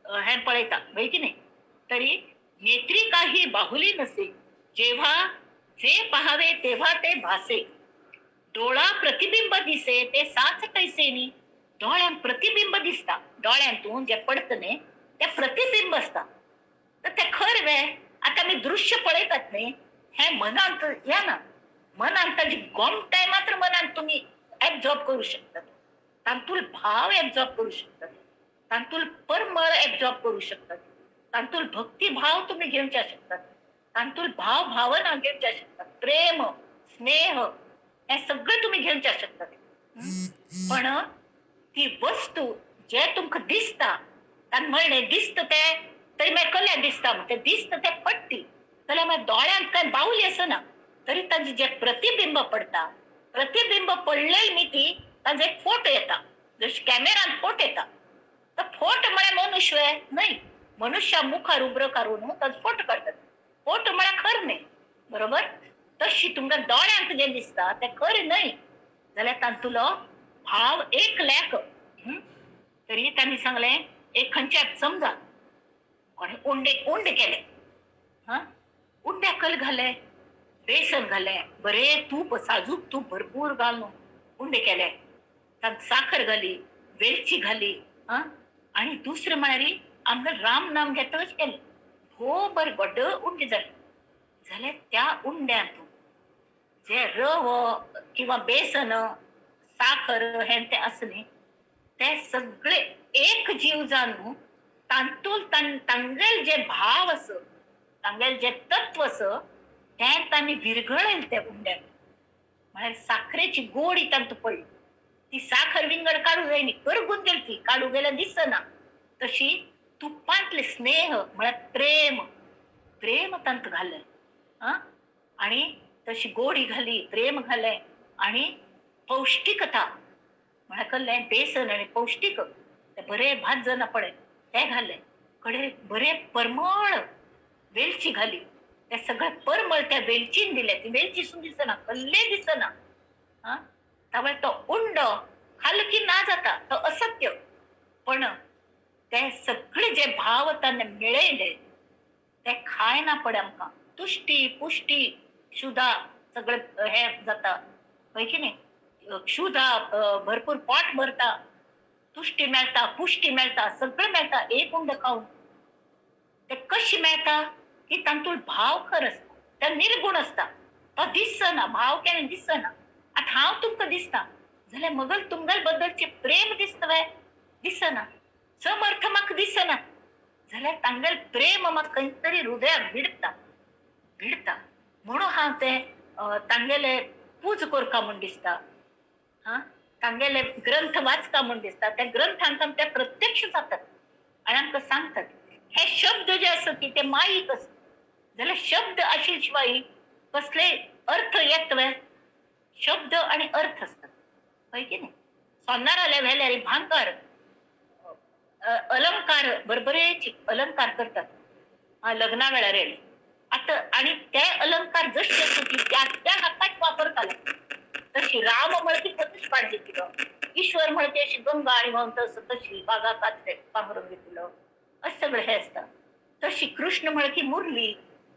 हें पळयता व्हय की न्ही. तरी नेत्री काही बाहुली नसे, जेव्हा जे पहावे तेव्हा ते भासे, डोळा प्रतिबिंब दिसे ते साच कैसे नी. डोळ्यांत प्रतिबिंब दिसता, डोळ्यांतून जे पडत न्ही ते प्रतिबिंब आसता, तर ते खर वे. आतां आमी दृश्य पळयतात न्ही हें मनांत येना, मनांत ताजी गोमटाय मात्र मनांत तुमी एब्जॉर्ब करू शकतात, तातूंत भाव एब्जॉर्ब करू शकतात, तातूंत परमळ एब्जॉर्ब करू शकतात, तातूंत भक्तिभाव तुम्ही घेवच्या शकतात, तातूंत भाव भावना घेवच्या शकतात, प्रेम स्नेह हे सगळें तुमी घेवच्या शकतात. पण ती वस्तू जे तुमकां दिसता ताणें म्हणलें दिसता तें तरी मागीर कल्याक दिसता म्हण तें दिसता तें पडटी जाल्यार मागीर दोळ्यांत कांय बावली आसना तरी ताजें जें प्रतिबिंब पडटा, प्रतिबिंब पडले मिती ताजो एक फोटो येता, जशें कॅमेरान फोटो येता. तर फोटो म्हळ्यार मनुष्य न्हय, मनुष्या मुखार उबरो काडून ताजो फोटो काडटात, फोटो म्हळ्यार खर न्हय, बरोबर. तशी तुमकां दोळ्यांक जें दिसता तें खरें न्हय जाल्यार तातूंतलो भाव 1 लाख. तरी तांणी सांगलें एक खंयच्या समजा कोणें उंडे उंडे केले, हा उंड्याक कल घाले बेसन घालें, बरें तूप, साजूक तूप भरपूर घालून उंडे केले, तांत साखर घाली, वेलची घाली. आं, आनी दुसरें म्हळ्यार आमकां राम नाम घेतच केलें, भोव बरें व्हड उंडे जाले. जाल्यार त्या उंड्यांत जे रव किंवा बेसन, साखर हें तें आसा न्ही, ते सगळे एक जीव जावन तांतूल तांगेल जे भाव आसा, तांगेल जे तत्व आसा, तें तांणी विरघळयलें त्या उंड्यान. म्हळ्यार साखरेची गोडी तांतूं पडली, ती साखर विंगड काडूं जायनी, करगून गेली, ती काडूं गेल्यार दिसना. तशी तुपांतले स्नेह म्हळ्यार प्रेम, प्रेम तांतूं घालें. आं, आनी तशी गोडी घाली, प्रेम घालें, आनी पौश्टिकता म्हळ्यार कसलें बेसन आनी पौश्टीक तें बरें भाजना पळय तें घालें, कडेन बरें परमळ वेलची घाली, तें सगळें परमळ त्या वेलचीन दिलें, ती वेलची सुद्दां दिसना, कसलें दिसना. आं, तावळ तो उंडो खालो की ना जाता, तो असत्य. पण ते सगळे जे भाव ताणें मेळयले ते खायना पडे आमकां, तुश्टी पुश्टी क्षुधा सगळे हे जाता, हय की न्ही? क्षुधा भरपूर पोट भरता, तुश्टी मेळटा, पुश्टी मेळटा, सगळें मेळटा एक उंडो खावन. ते कशी मेळटा की तांतूल भाव खर आसता, ते निर्गुण आसता, तो दिसना, भाव केन्ना दिसना. आतां हांव तुमकां दिसता जाल्यार मगल तुमगेल बद्दलचें प्रेम दिसता वे? दिसना. समर्थ म्हाका दिसना जाल्यार तांगेल प्रेम म्हाका खंय तरी हृदयाक भिडता, भिडता. म्हणून हांव तें तांगेले पूज करका म्हूण दिसता, हां, तांगेले ग्रंथ वाचका म्हूण दिसता. त्या ग्रंथांत ते प्रत्यक्ष जातात आनी आमकां सांगतात. हे शब्द जे आसा ती ते माईक आसा, जाल्यार शब्द आशिल्ले शिवाय कसले अर्थ येत वे? शब्द आनी अर्थ आसतात, हय की न्ही? सोनाराले व्हेल्यार भांगर अलंकार बरोबरेच अलंकार करतात लग्ना वेळार येयले. आतां आनी ते अलंकार जशे आसा ती त्या त्या हाकाच वापरताले. तशी राम म्हळ्यार ती तशीच पाड घेतिल्लो, ईश्वर म्हळ्यार ती अशी गंगा आनी व्हांवता आसा तशी बागा कातरे पांगरून घेतिल्लो, अशें सगळें हें आसता. तशी कृष्ण म्हळ्यार की मुरली,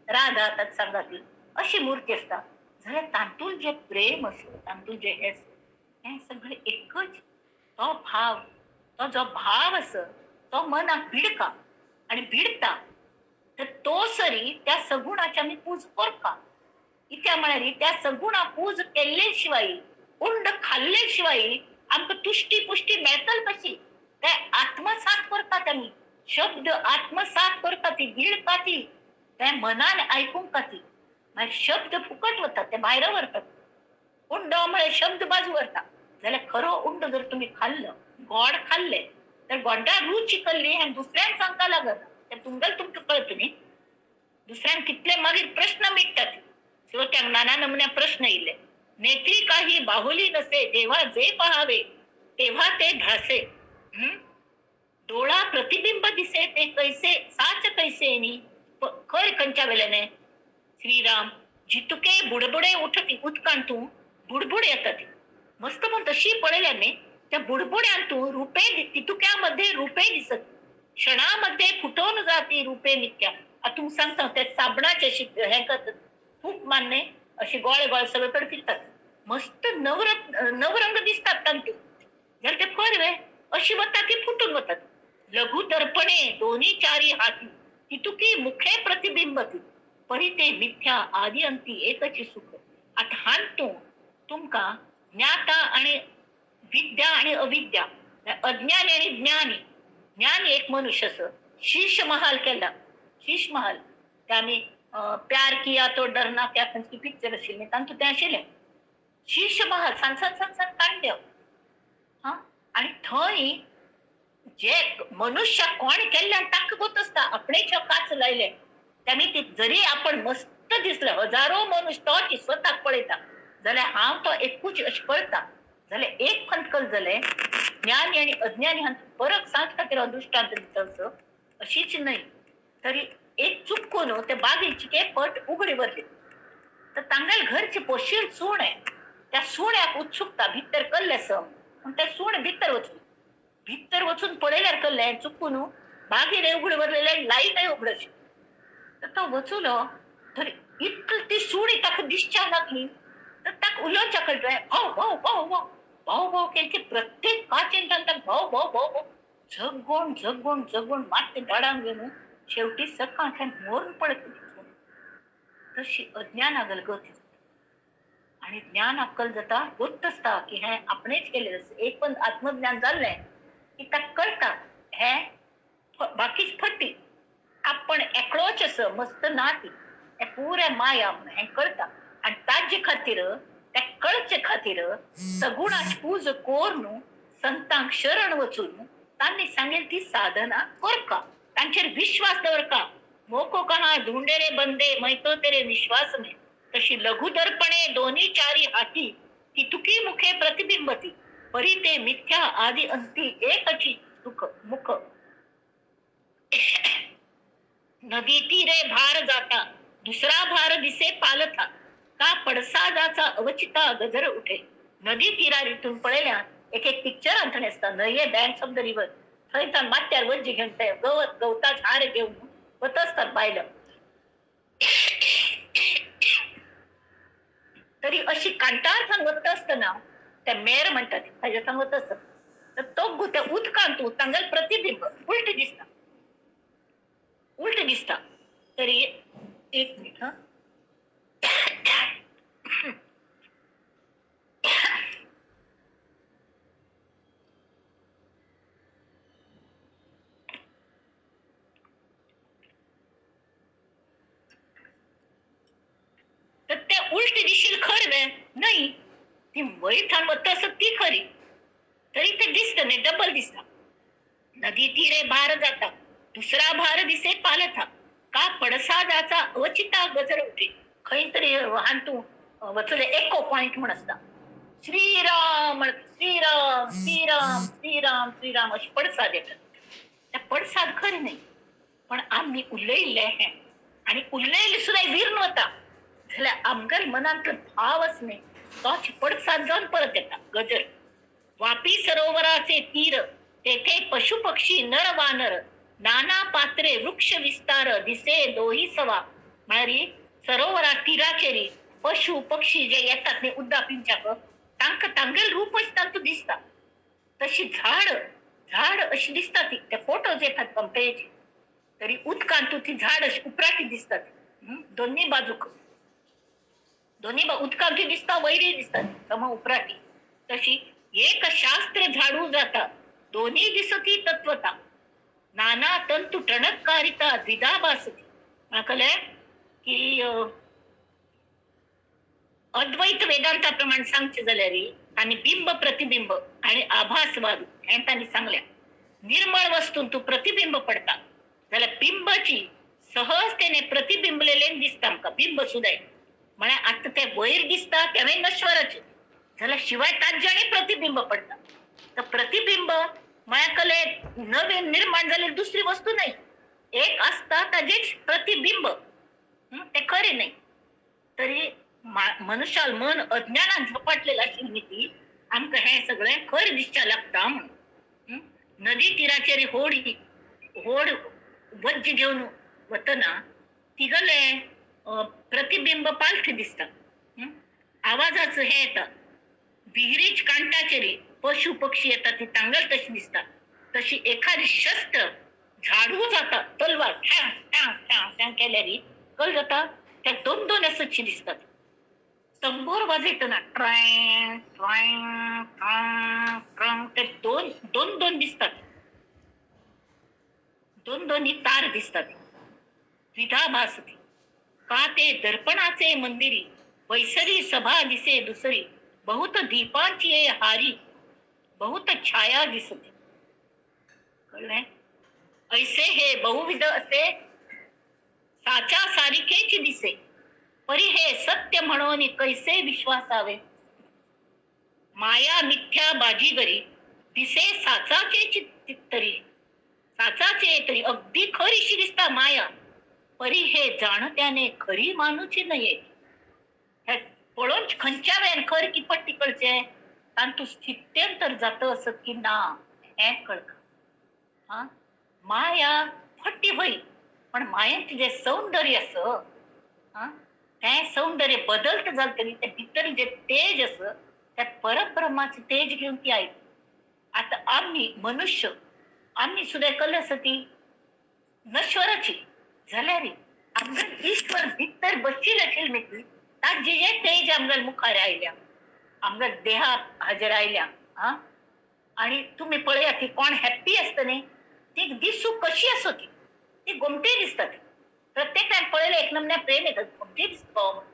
राधा ताका सांगाती अशी मुर्ती आसता. जाल्यार तातूंत जें प्रेम आसा, तातूंत जें हें आसा, हें सगळें एकच तो भाव, तो जो भाव आसा तो मनाक भिडका आनी भिडता तर तो सरी त्या सगुणाची आमी पूज करता. कित्याक म्हळ्यार त्या सगुणा पूज केल्ले शिवाय, उंड खाल्ले शिवाय आमकां तुश्टी पुश्टी मेळटली कशी? ते आत्मसात करतात आमी, शब्द आत्मसात करता, ती गिळटा ती, ते मनान आयकूंक ती, मागीर शब्द फुकट वतात, ते भायर व्हरतात. उंडो म्हळ्यार शब्द बाजू व्हरता. जाल्यार खरो उंडो जर तुमी खाल्लो, गोड खाल्ले तर गोडा रुची कल्ली हें दुसऱ्यांक सांगता लागना, तें तुमकां तुमकां कळत न्ही. दुसऱ्यांक कितले मागीर प्रश्न मिटतात. श्रोत्यांक नाना नमुन्या प्रश्न येयले. नेत्री काही बाहुली नसे, जेव्हा जे पहावे तेव्हा ते भासे, डोळा प्रतिबिंब दिसे ते कैसे साच कैसे नी, खर खंयच्या वेल्याने. श्रीराम जितुके बुडबुडे उठती उदकांतू बुडबुड येतात, मस्त पण तशी पळयल्या न्ही, त्या बुडबुड्यांतू रुपे तितुक्यामध्ये रुपे दिसत, क्षणामध्ये फुटोवन जाती रुपे मिथ्या. आतां तुमकां सांगता, त्या साबणाचे अशी हें करतात, फूक मारने अशी गोळे गोळे सगळे कडेन फिरतात, मस्त नवरंग दिसतात तांतूं. जाल्यार ते खर वे अशी वता ती फुटून वतात. लघु दर्पणे दोन्ही चारी हाती तितुकी मुखे प्रतिबिंबती, परी ते मिथ्या आदी अंती एकची सुख. आतां हातूंत तुमकां ज्ञाता आनी विद्या आनी अविद्या, अज्ञानी आनी ज्ञानी. ज्ञानी एक मनुष्य आसा, शीश महाल केला, शीश महाल ते आमी प्यार किया तो डरना क्या खंयची पिक्चर आशिल्लें तातूंत तें आशिल्लें. शीश महाल सान सान सान सान कांड्य, हां, आनी थंय जे मनुष्य कोण केल्ल्यान ताका गोत आसता, आपणेच काच लायले तेमी ती जरी आपण मस्त दिसले, हजारो मनुष्य तो स्वताक पळयता जाल्यार हांव तो एकूच अशें कळटा. जाल्यार एक खंतकल जालें, ज्ञानी आनी अज्ञानी हांचो फरक सांगचे खातीर हांव दृश्टांत दिता असो, अशीच न्हय तरी एक चुकून ते बागेची केपट उगडी भरली तर तांगेल घरची पोशील सूण आहे, त्या सुण्याक उत्सुकता भितर कल्ले सम, पूण ते सूण भितर वचली, भितर वचून पळयल्यार कल्ले चुकून बागेर उगडी भरलेले, लायटय उगडशी. तर तो वचुलो तर इतली ती सुणी ताका दिसच्या लागली तर ताका उलोवच्या कळटा भाव भाव भाव भाव भाव भाव केली की प्रत्येक काचेन ताका भाव भाव भाव भाव जगोण जगोण जगोण मात्ते धाडांक घेवन शेवटी सकाळच्यान मरून पडत. तशी अज्ञाना गलगत आणि ज्ञान अक्कल जाता गोत्त आसता की हें आपणेच केलें. एक पण आत्मज्ञान जाल्लें की ताका कळटा हें बाकीच फटी, आपण एकलोच आसा मस्त ना ती, हें पुरें माया म्हणून हें कळटा. आनी ताजे खातीर त्या कळचे खातीर सगुणाच पूज कोरून संतांक शरण वचून तांणी सांगेल ती साधना करका, तांचेर विश्वास दवरका. मोको कहा धुंडे रे बंदे मै तो तेरे विश्वास में, तशी लघुदर्पणे दोन्ही चारी हाती ती तुकी मुखे प्रतिबिंबती परी ते मिथ्या आदि अंती एकची दुःख मुख. नदी तीरे भार जाता दुसरा भार दिसे पालथा का पडसादाचा अवचिता गजर उठे. नदी तीरारीतून पळयल्या एक एक पिक्चर अंथणे आसता न्हंये बँक्स ऑफ the river, थंय ताण माथ्यार वज्जी घेवन ते गवत गवताच हार घेवन वत आसतात बायलां. तरी अशी कांटार थंय वता आसतना ते मेर म्हणटात ताज्या थंय वता आसता तर तो त्या उदकांत तांगेलें प्रतिबिंब उलट दिसता, उलट दिसता. तरी एक मिनिट हा, तर ते उलट दिशील खर नाही, ती वयर थान वता आसत ती खरी, तरी ते दिसता न्ही, डबल दिसता. नदी तीरे भार जाता दुसरा भार दिसे पालथा का पडसादाचा अवचिता गजर उठे. खंय तरी हांतू वचले एको पॉइंट म्हण आसता, श्रीराम श्रीराम श्रीराम श्रीराम श्रीराम अशे पडसाद येतात. त्या पडसाद खरे न्ही, पण आमी उलयल्ले हें आनी उलयल्ले सुद्दां विरून वता जाल्यार आमगेर मनांतलो भाव आस न्ही तोच पडसाद जावन परत येता गजर. वापी सरोवराचे तीर तेथे पशु पक्षी नर वानर नाना पात्रे वृक्ष विस्तार दिसे दोही सवा. म्हळ्यार सरोवरा तिराचेरी पशु पक्षी जे येतात न्ही उदक पिवच्याक तांकां तांगेल रूपच तांतूं दिसता. तशी झाड झाड अशी दिसता ती, ते फोटोज येतात पंपेचे, तरी उदकांतू ती झाड अशी उपराटी दिसतात दोन्ही बाजूक, दोन्ही उदकांतूय दिसता वयरूय दिसता सम उपराटी. तशी एक शास्त्र झाडू जाता दोन्ही दिसती तत्वता नाना तंतु टणकारिता द्विधा भासती. म्हाका कळ्ळें की अद्वैत वेदांता प्रमाण सांगचें जाल्यार आनी बिंब प्रतिबिंब आनी आभासवाद हें तांणी सांगलें. निर्मळ वस्तून तूं प्रतिबिंब पडटा जाल्यार बिंबाची सहजतेने प्रतिबिंबलेलें दिसता आमकां, बिंब सुद्दां म्हळ्यार आतां तें वयर दिसता तेंवूय नश्वराचें जाल्यार शिवाय ताज्यानी प्रतिबिंब पडटा. तर प्रतिबिंब म्हळ्यार कले नवीन निर्माण जाल्ली दुसरी वस्तू न्हय, एक आसता ताजेच प्रतिबिंब, तें खरें न्हय. तरी मनुष्याल मन अज्ञानान झपाटलेलं आशिल्ली ती आमकां हें सगळें खरें दिसच्या लागता म्हणून. नदी तिराचेर होडी होड वज्ज घेवन वतना तिगले प्रतिबिंब पालथी दिसता, आवाजाचो हें येता. विहिरीच कांटाचेर पशु पक्षी येता ती तांगल तशी दिसता. तशी एखादी शस्त्र झाडू जाता तलवार ठ्यां ठ्यां ठ्यां ठ्यां केल्यार कल जाता त्या दोन दोन असची दिसतात. तंबोर वाजयतना ट्रँग ट्रँग ट्रँग ट्रँग ते दोन दोन दोन दिसतात, दोन दोन ही तार दिसतात. द्विधा भासती का ते दर्पणाचे मंदिरी वैसरी सभा दिसे दुसरी बहुत दीपांची हारी बहुत छाया दिसते. कळ्ळें? ऐसे हे बहुविध असे साचा सारिखेची दिसे परी हे सत्य म्हणून कैसे विश्वासावे. माया मिथ्या बाजीगरी दिसे साचाचे तरी साचाचे तरी अगदी खरीशी दिसता माया परी हे जाणत्याने खरी मानूची नये. हे पळोवन खंयच्या वेळान खर की पट्टी कळचे तांतू स्थित्यंतर जाता असत की ना हें कळका. हा माया फट्टी होई पण मायेंत जें सौंदर्य आसा हा तें सौंदर्य बदलता जालें तरी तें भितर जे तेज आसा त्या परब्रह्माचें तेज घेवन ती आयली. आतां आमी मनुष्य आमी सुद्दां कल आसा ती नश्वराची जाल्यार आमगेर ईश्वर भितर बशिल्ले आशिल्ले न्ही ताजें जें तेज आमगेर मुखार आयल्या, आमगेर देहाक हाजेर आयल्या. आं, आनी तुमी पळयात ती कोण हॅप्पी आसता न्ही ती दिसूंक कशी आसो ती ती गोमटी दिसता. ती प्रत्येकान पळयलें एक नमन्या प्रेम येता, गोमटी दिसता पाव म्हणून.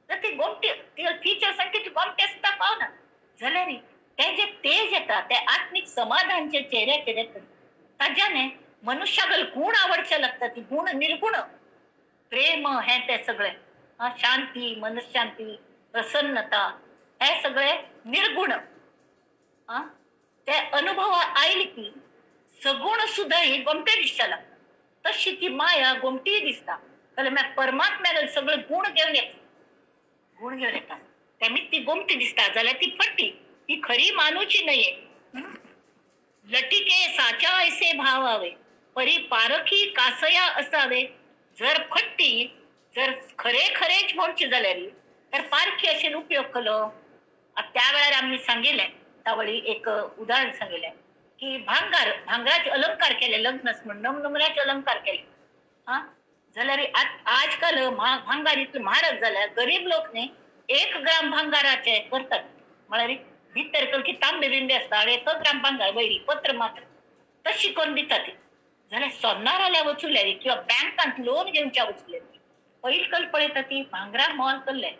तर ती गोमटी ती फिचर्स आनी ती गोमटी आसता पावना जाल्यार तें जें तेज येता तें आत्मीक समाधान जे चेहऱ्याचेर येता ताज्याने मनुष्यागल गुण आवडचे लागता. ती गुण निर्गुण प्रेम हें तें सगळें, शांती, मनशांती, प्रसन्नता हे सगळे निर्गुण. ते अनुभव आयली की सगुण सुद्दां ही गोमटे दिसता लागता. तशी ती माया गोमटीय दिसता. जाल्यार मागीर परमात्म्यागेर सगळे गुण घेवन येता, गुण घेवन येता तेमी ती गोमटी दिसता जाल्यार ती फटी, ती खरी मानूची न्हय. लटिके साचा ऐसे भावावे परी पारखी कासया असावे. जर फट्टी जर खरे खरेच म्हणचे जाल्यार तर पारखी अशें उपयोग केलो. त्या वेळार आमी सांगिल्लें तावळी एक उदाहरण सांगिल्लें की भांगार भांगराचे अलंकार केले लग्नस म्हण नमनमण्याचे अलंकार केले. हां, जाल्यार आजकाल भांगार इतलें म्हारग जाल्यार गरीब लोक न्ही 1 ग्राम भांगाराचे करतात. म्हळ्यार भितर कलकी तांबे बिंबे आसता आनी 1 ग्राम भांगार वयली पत्र मात्र तशी करून दितात. जाल्यार सोनाराल्या वचुल्यार किंवा बँकांत लोन घेवच्या वचुल्यार पयल कल पळयता ती भांगरा मोल कल्लें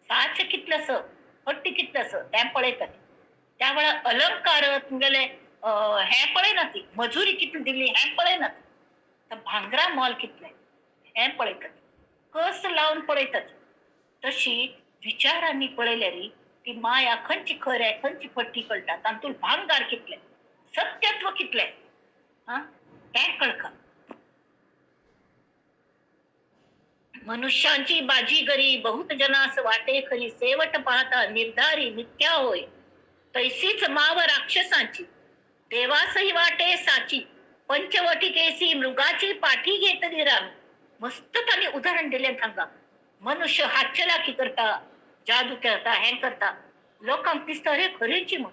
साचे कितलें आसा पट्टी कितलें आसा तें पळयतात. त्या वेळार अलंकार तुमगेले हें पळयना ती मजुरी कितली दिली हें पळयना, तर भांगरा मोल कितलें हें पळयतात, कस लावन पळयतात. तशी विचारांनी पळयल्यार ती माया खंयची खरें खंयची फट्टी कळटा, तातूंत भांगार कितलें सत्यत्व कितलें आं तें कळका. मनुष्यांची बाजीगरी बहुत जनास वाटे खरी, सेवट पाहता निर्धारी मिथ्या होय. तैसीच माव राक्षसांची देवासही वाटे साची, पंचवटिकेसी मृगाची पाठी घेतली राम. मस्त तांणी उदाहरण दिलें तांकां. मनुष्य हातचलाखी करता, जादू करता, हें करता, लोकांक दिसता अरे खरेंची म्हूण,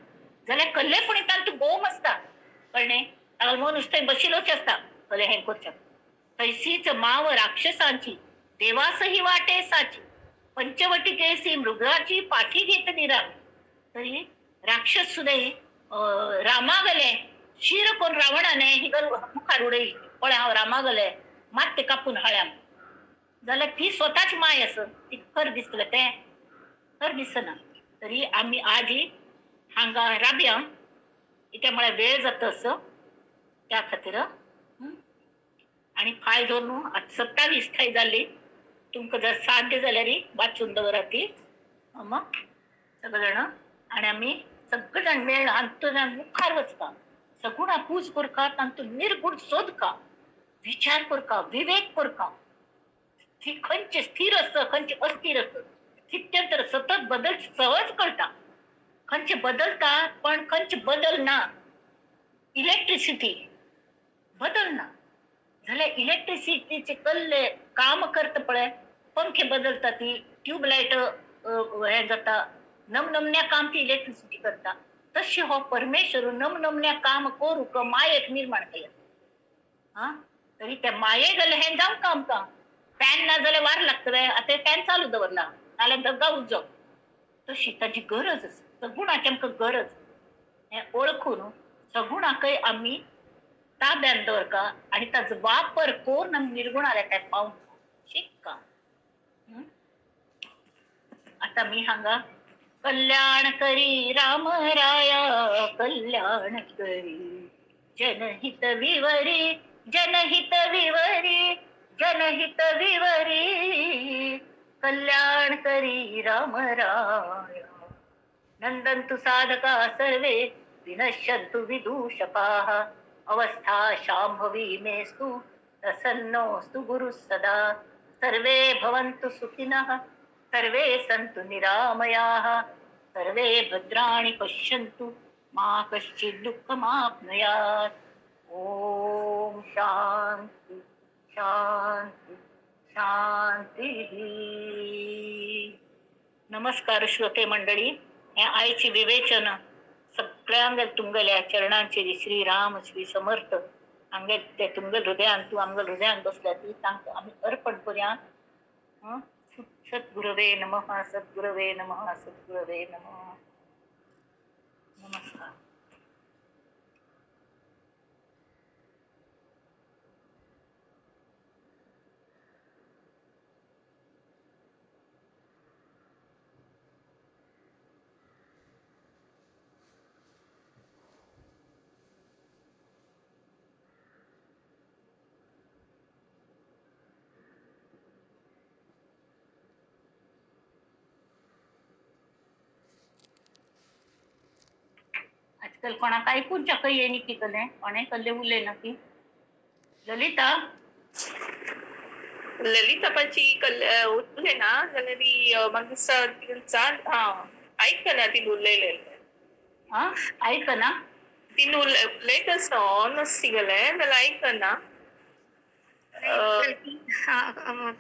जाल्यार कल्लेपणी तांतूं गोम आसता कळ्ळें. ताका मनुष्य थंय बशिल्लोच आसता कल्ले हें करचें. तैसीच माव राक्षसांची देवासही वाटे साची, पंचवटिकेसी मृगाची पाठी घेतली राम. तरी राक्षस सुद्दां रामागले शिर कोण रावणाने ही गल मुखार उडयली, पळय हांव रामागले मात ते कापून हाळ्या जाल्यार ती स्वताच माय आसा, ती खर दिसतलें तें खर दिसना. तरी आमी आजी हांगा राबया कित्याक म्हळ्यार वेळ जाता असो त्या खातीर. आनी फायल धरून न्हू आतां 27 थंय जाली, तुमकां जर साध्य जाल्यार वाचून दवरात ती मग सगळे जाण. आनी आमी सगळे जाण मेळ्ळ हातूंतल्यान मुखार वचपा, सगुणा पूज करका, तातूंत निर्गुण सोदका, विचार करका, विवेक करका. ती खंयचे स्थिर आसता खंयचे अस्थिर आसता, स्थित्यंतर सतत बदल सहज कळटा, खंयचे बदलता पण खंयचे बदलना. इलेक्ट्रिसिटी बदलना जाल्यार इलेक्ट्रिसिटीचे कल्ले काम करता पळय, पंखे बदलता, ती ट्यूबलायट हें जाता, नमनमन्या काम ती इलेक्ट्रिसिटी करता. तशी हो परमेश्वर नमनमन्या काम करूंक मायेक निर्माण केल्या. आं, तरी त्या माये जाल्यार हें जावंक आमकां फॅन ना जाल्यार वार लागतलें, आतां फॅन चालू दवरला नाल्यार धग्गा उजो. तशी ताजी गरज आसा, सगुणाची आमकां गरज हें वळखून सगुणाकय आमी ताब्यान दवरका आनी ताजो वापर करून आमी निर्गुणाल्या काय पावंक शिकका. आतां मी हांगा कल्याण करी राम राया कल्याण करी, जनहित विवरी जनहित विवरी जनहित विवरी, कल्याण करी राम राया. नंदन्तु साधका सर्वे विनश्यन्तु विदूषकाः, अवस्था शाम्भवी मेस्तु प्रसन्नोऽस्तु गुरुः सदा. सर्वे भवन्तु सुखिनः सर्वे सन्तु निरामयाः, सर्वे भद्राणि पश्यन्तु मा कश्चित् दुःखमाप्नुयात्. ॐ शान्ति शान्ति शांती. नमस्कार श्रोते मंडळी, हे आयची विवेचन सगळ्यांग तुमगल्या चरणांचे श्री राम श्री समर्थ आमगे ते तुमगेल हृदयान तूं आमगेल हृदयान बसल्या ती तांकां आमी अर्पण करुया. सद्गुरवे नमः, सद्गुरवे नमः, सद्गुरवे नमः. नमस्कार. आजकाल कोणाक आयकून चाकय येनी की कले कोणें कल्ले उलय ना की ललिता. ललितापाची उरले ना जाल्यार ती म्हाका दिसता चाल हां आयकना ती उलयलेलें. आं आयकना. ती उलयत आसता ऑन आसता तिगेलें जाल्यार आयकना.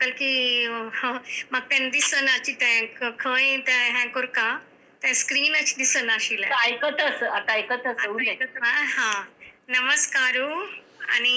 कलकी म्हाका तेन्ना दिसना तें खंय तें हें करका तें स्क्रीनाच दिसनाशिल्लें. आयकत आस आतां, आयकत आस, उलय. हां, नमस्कार. आनी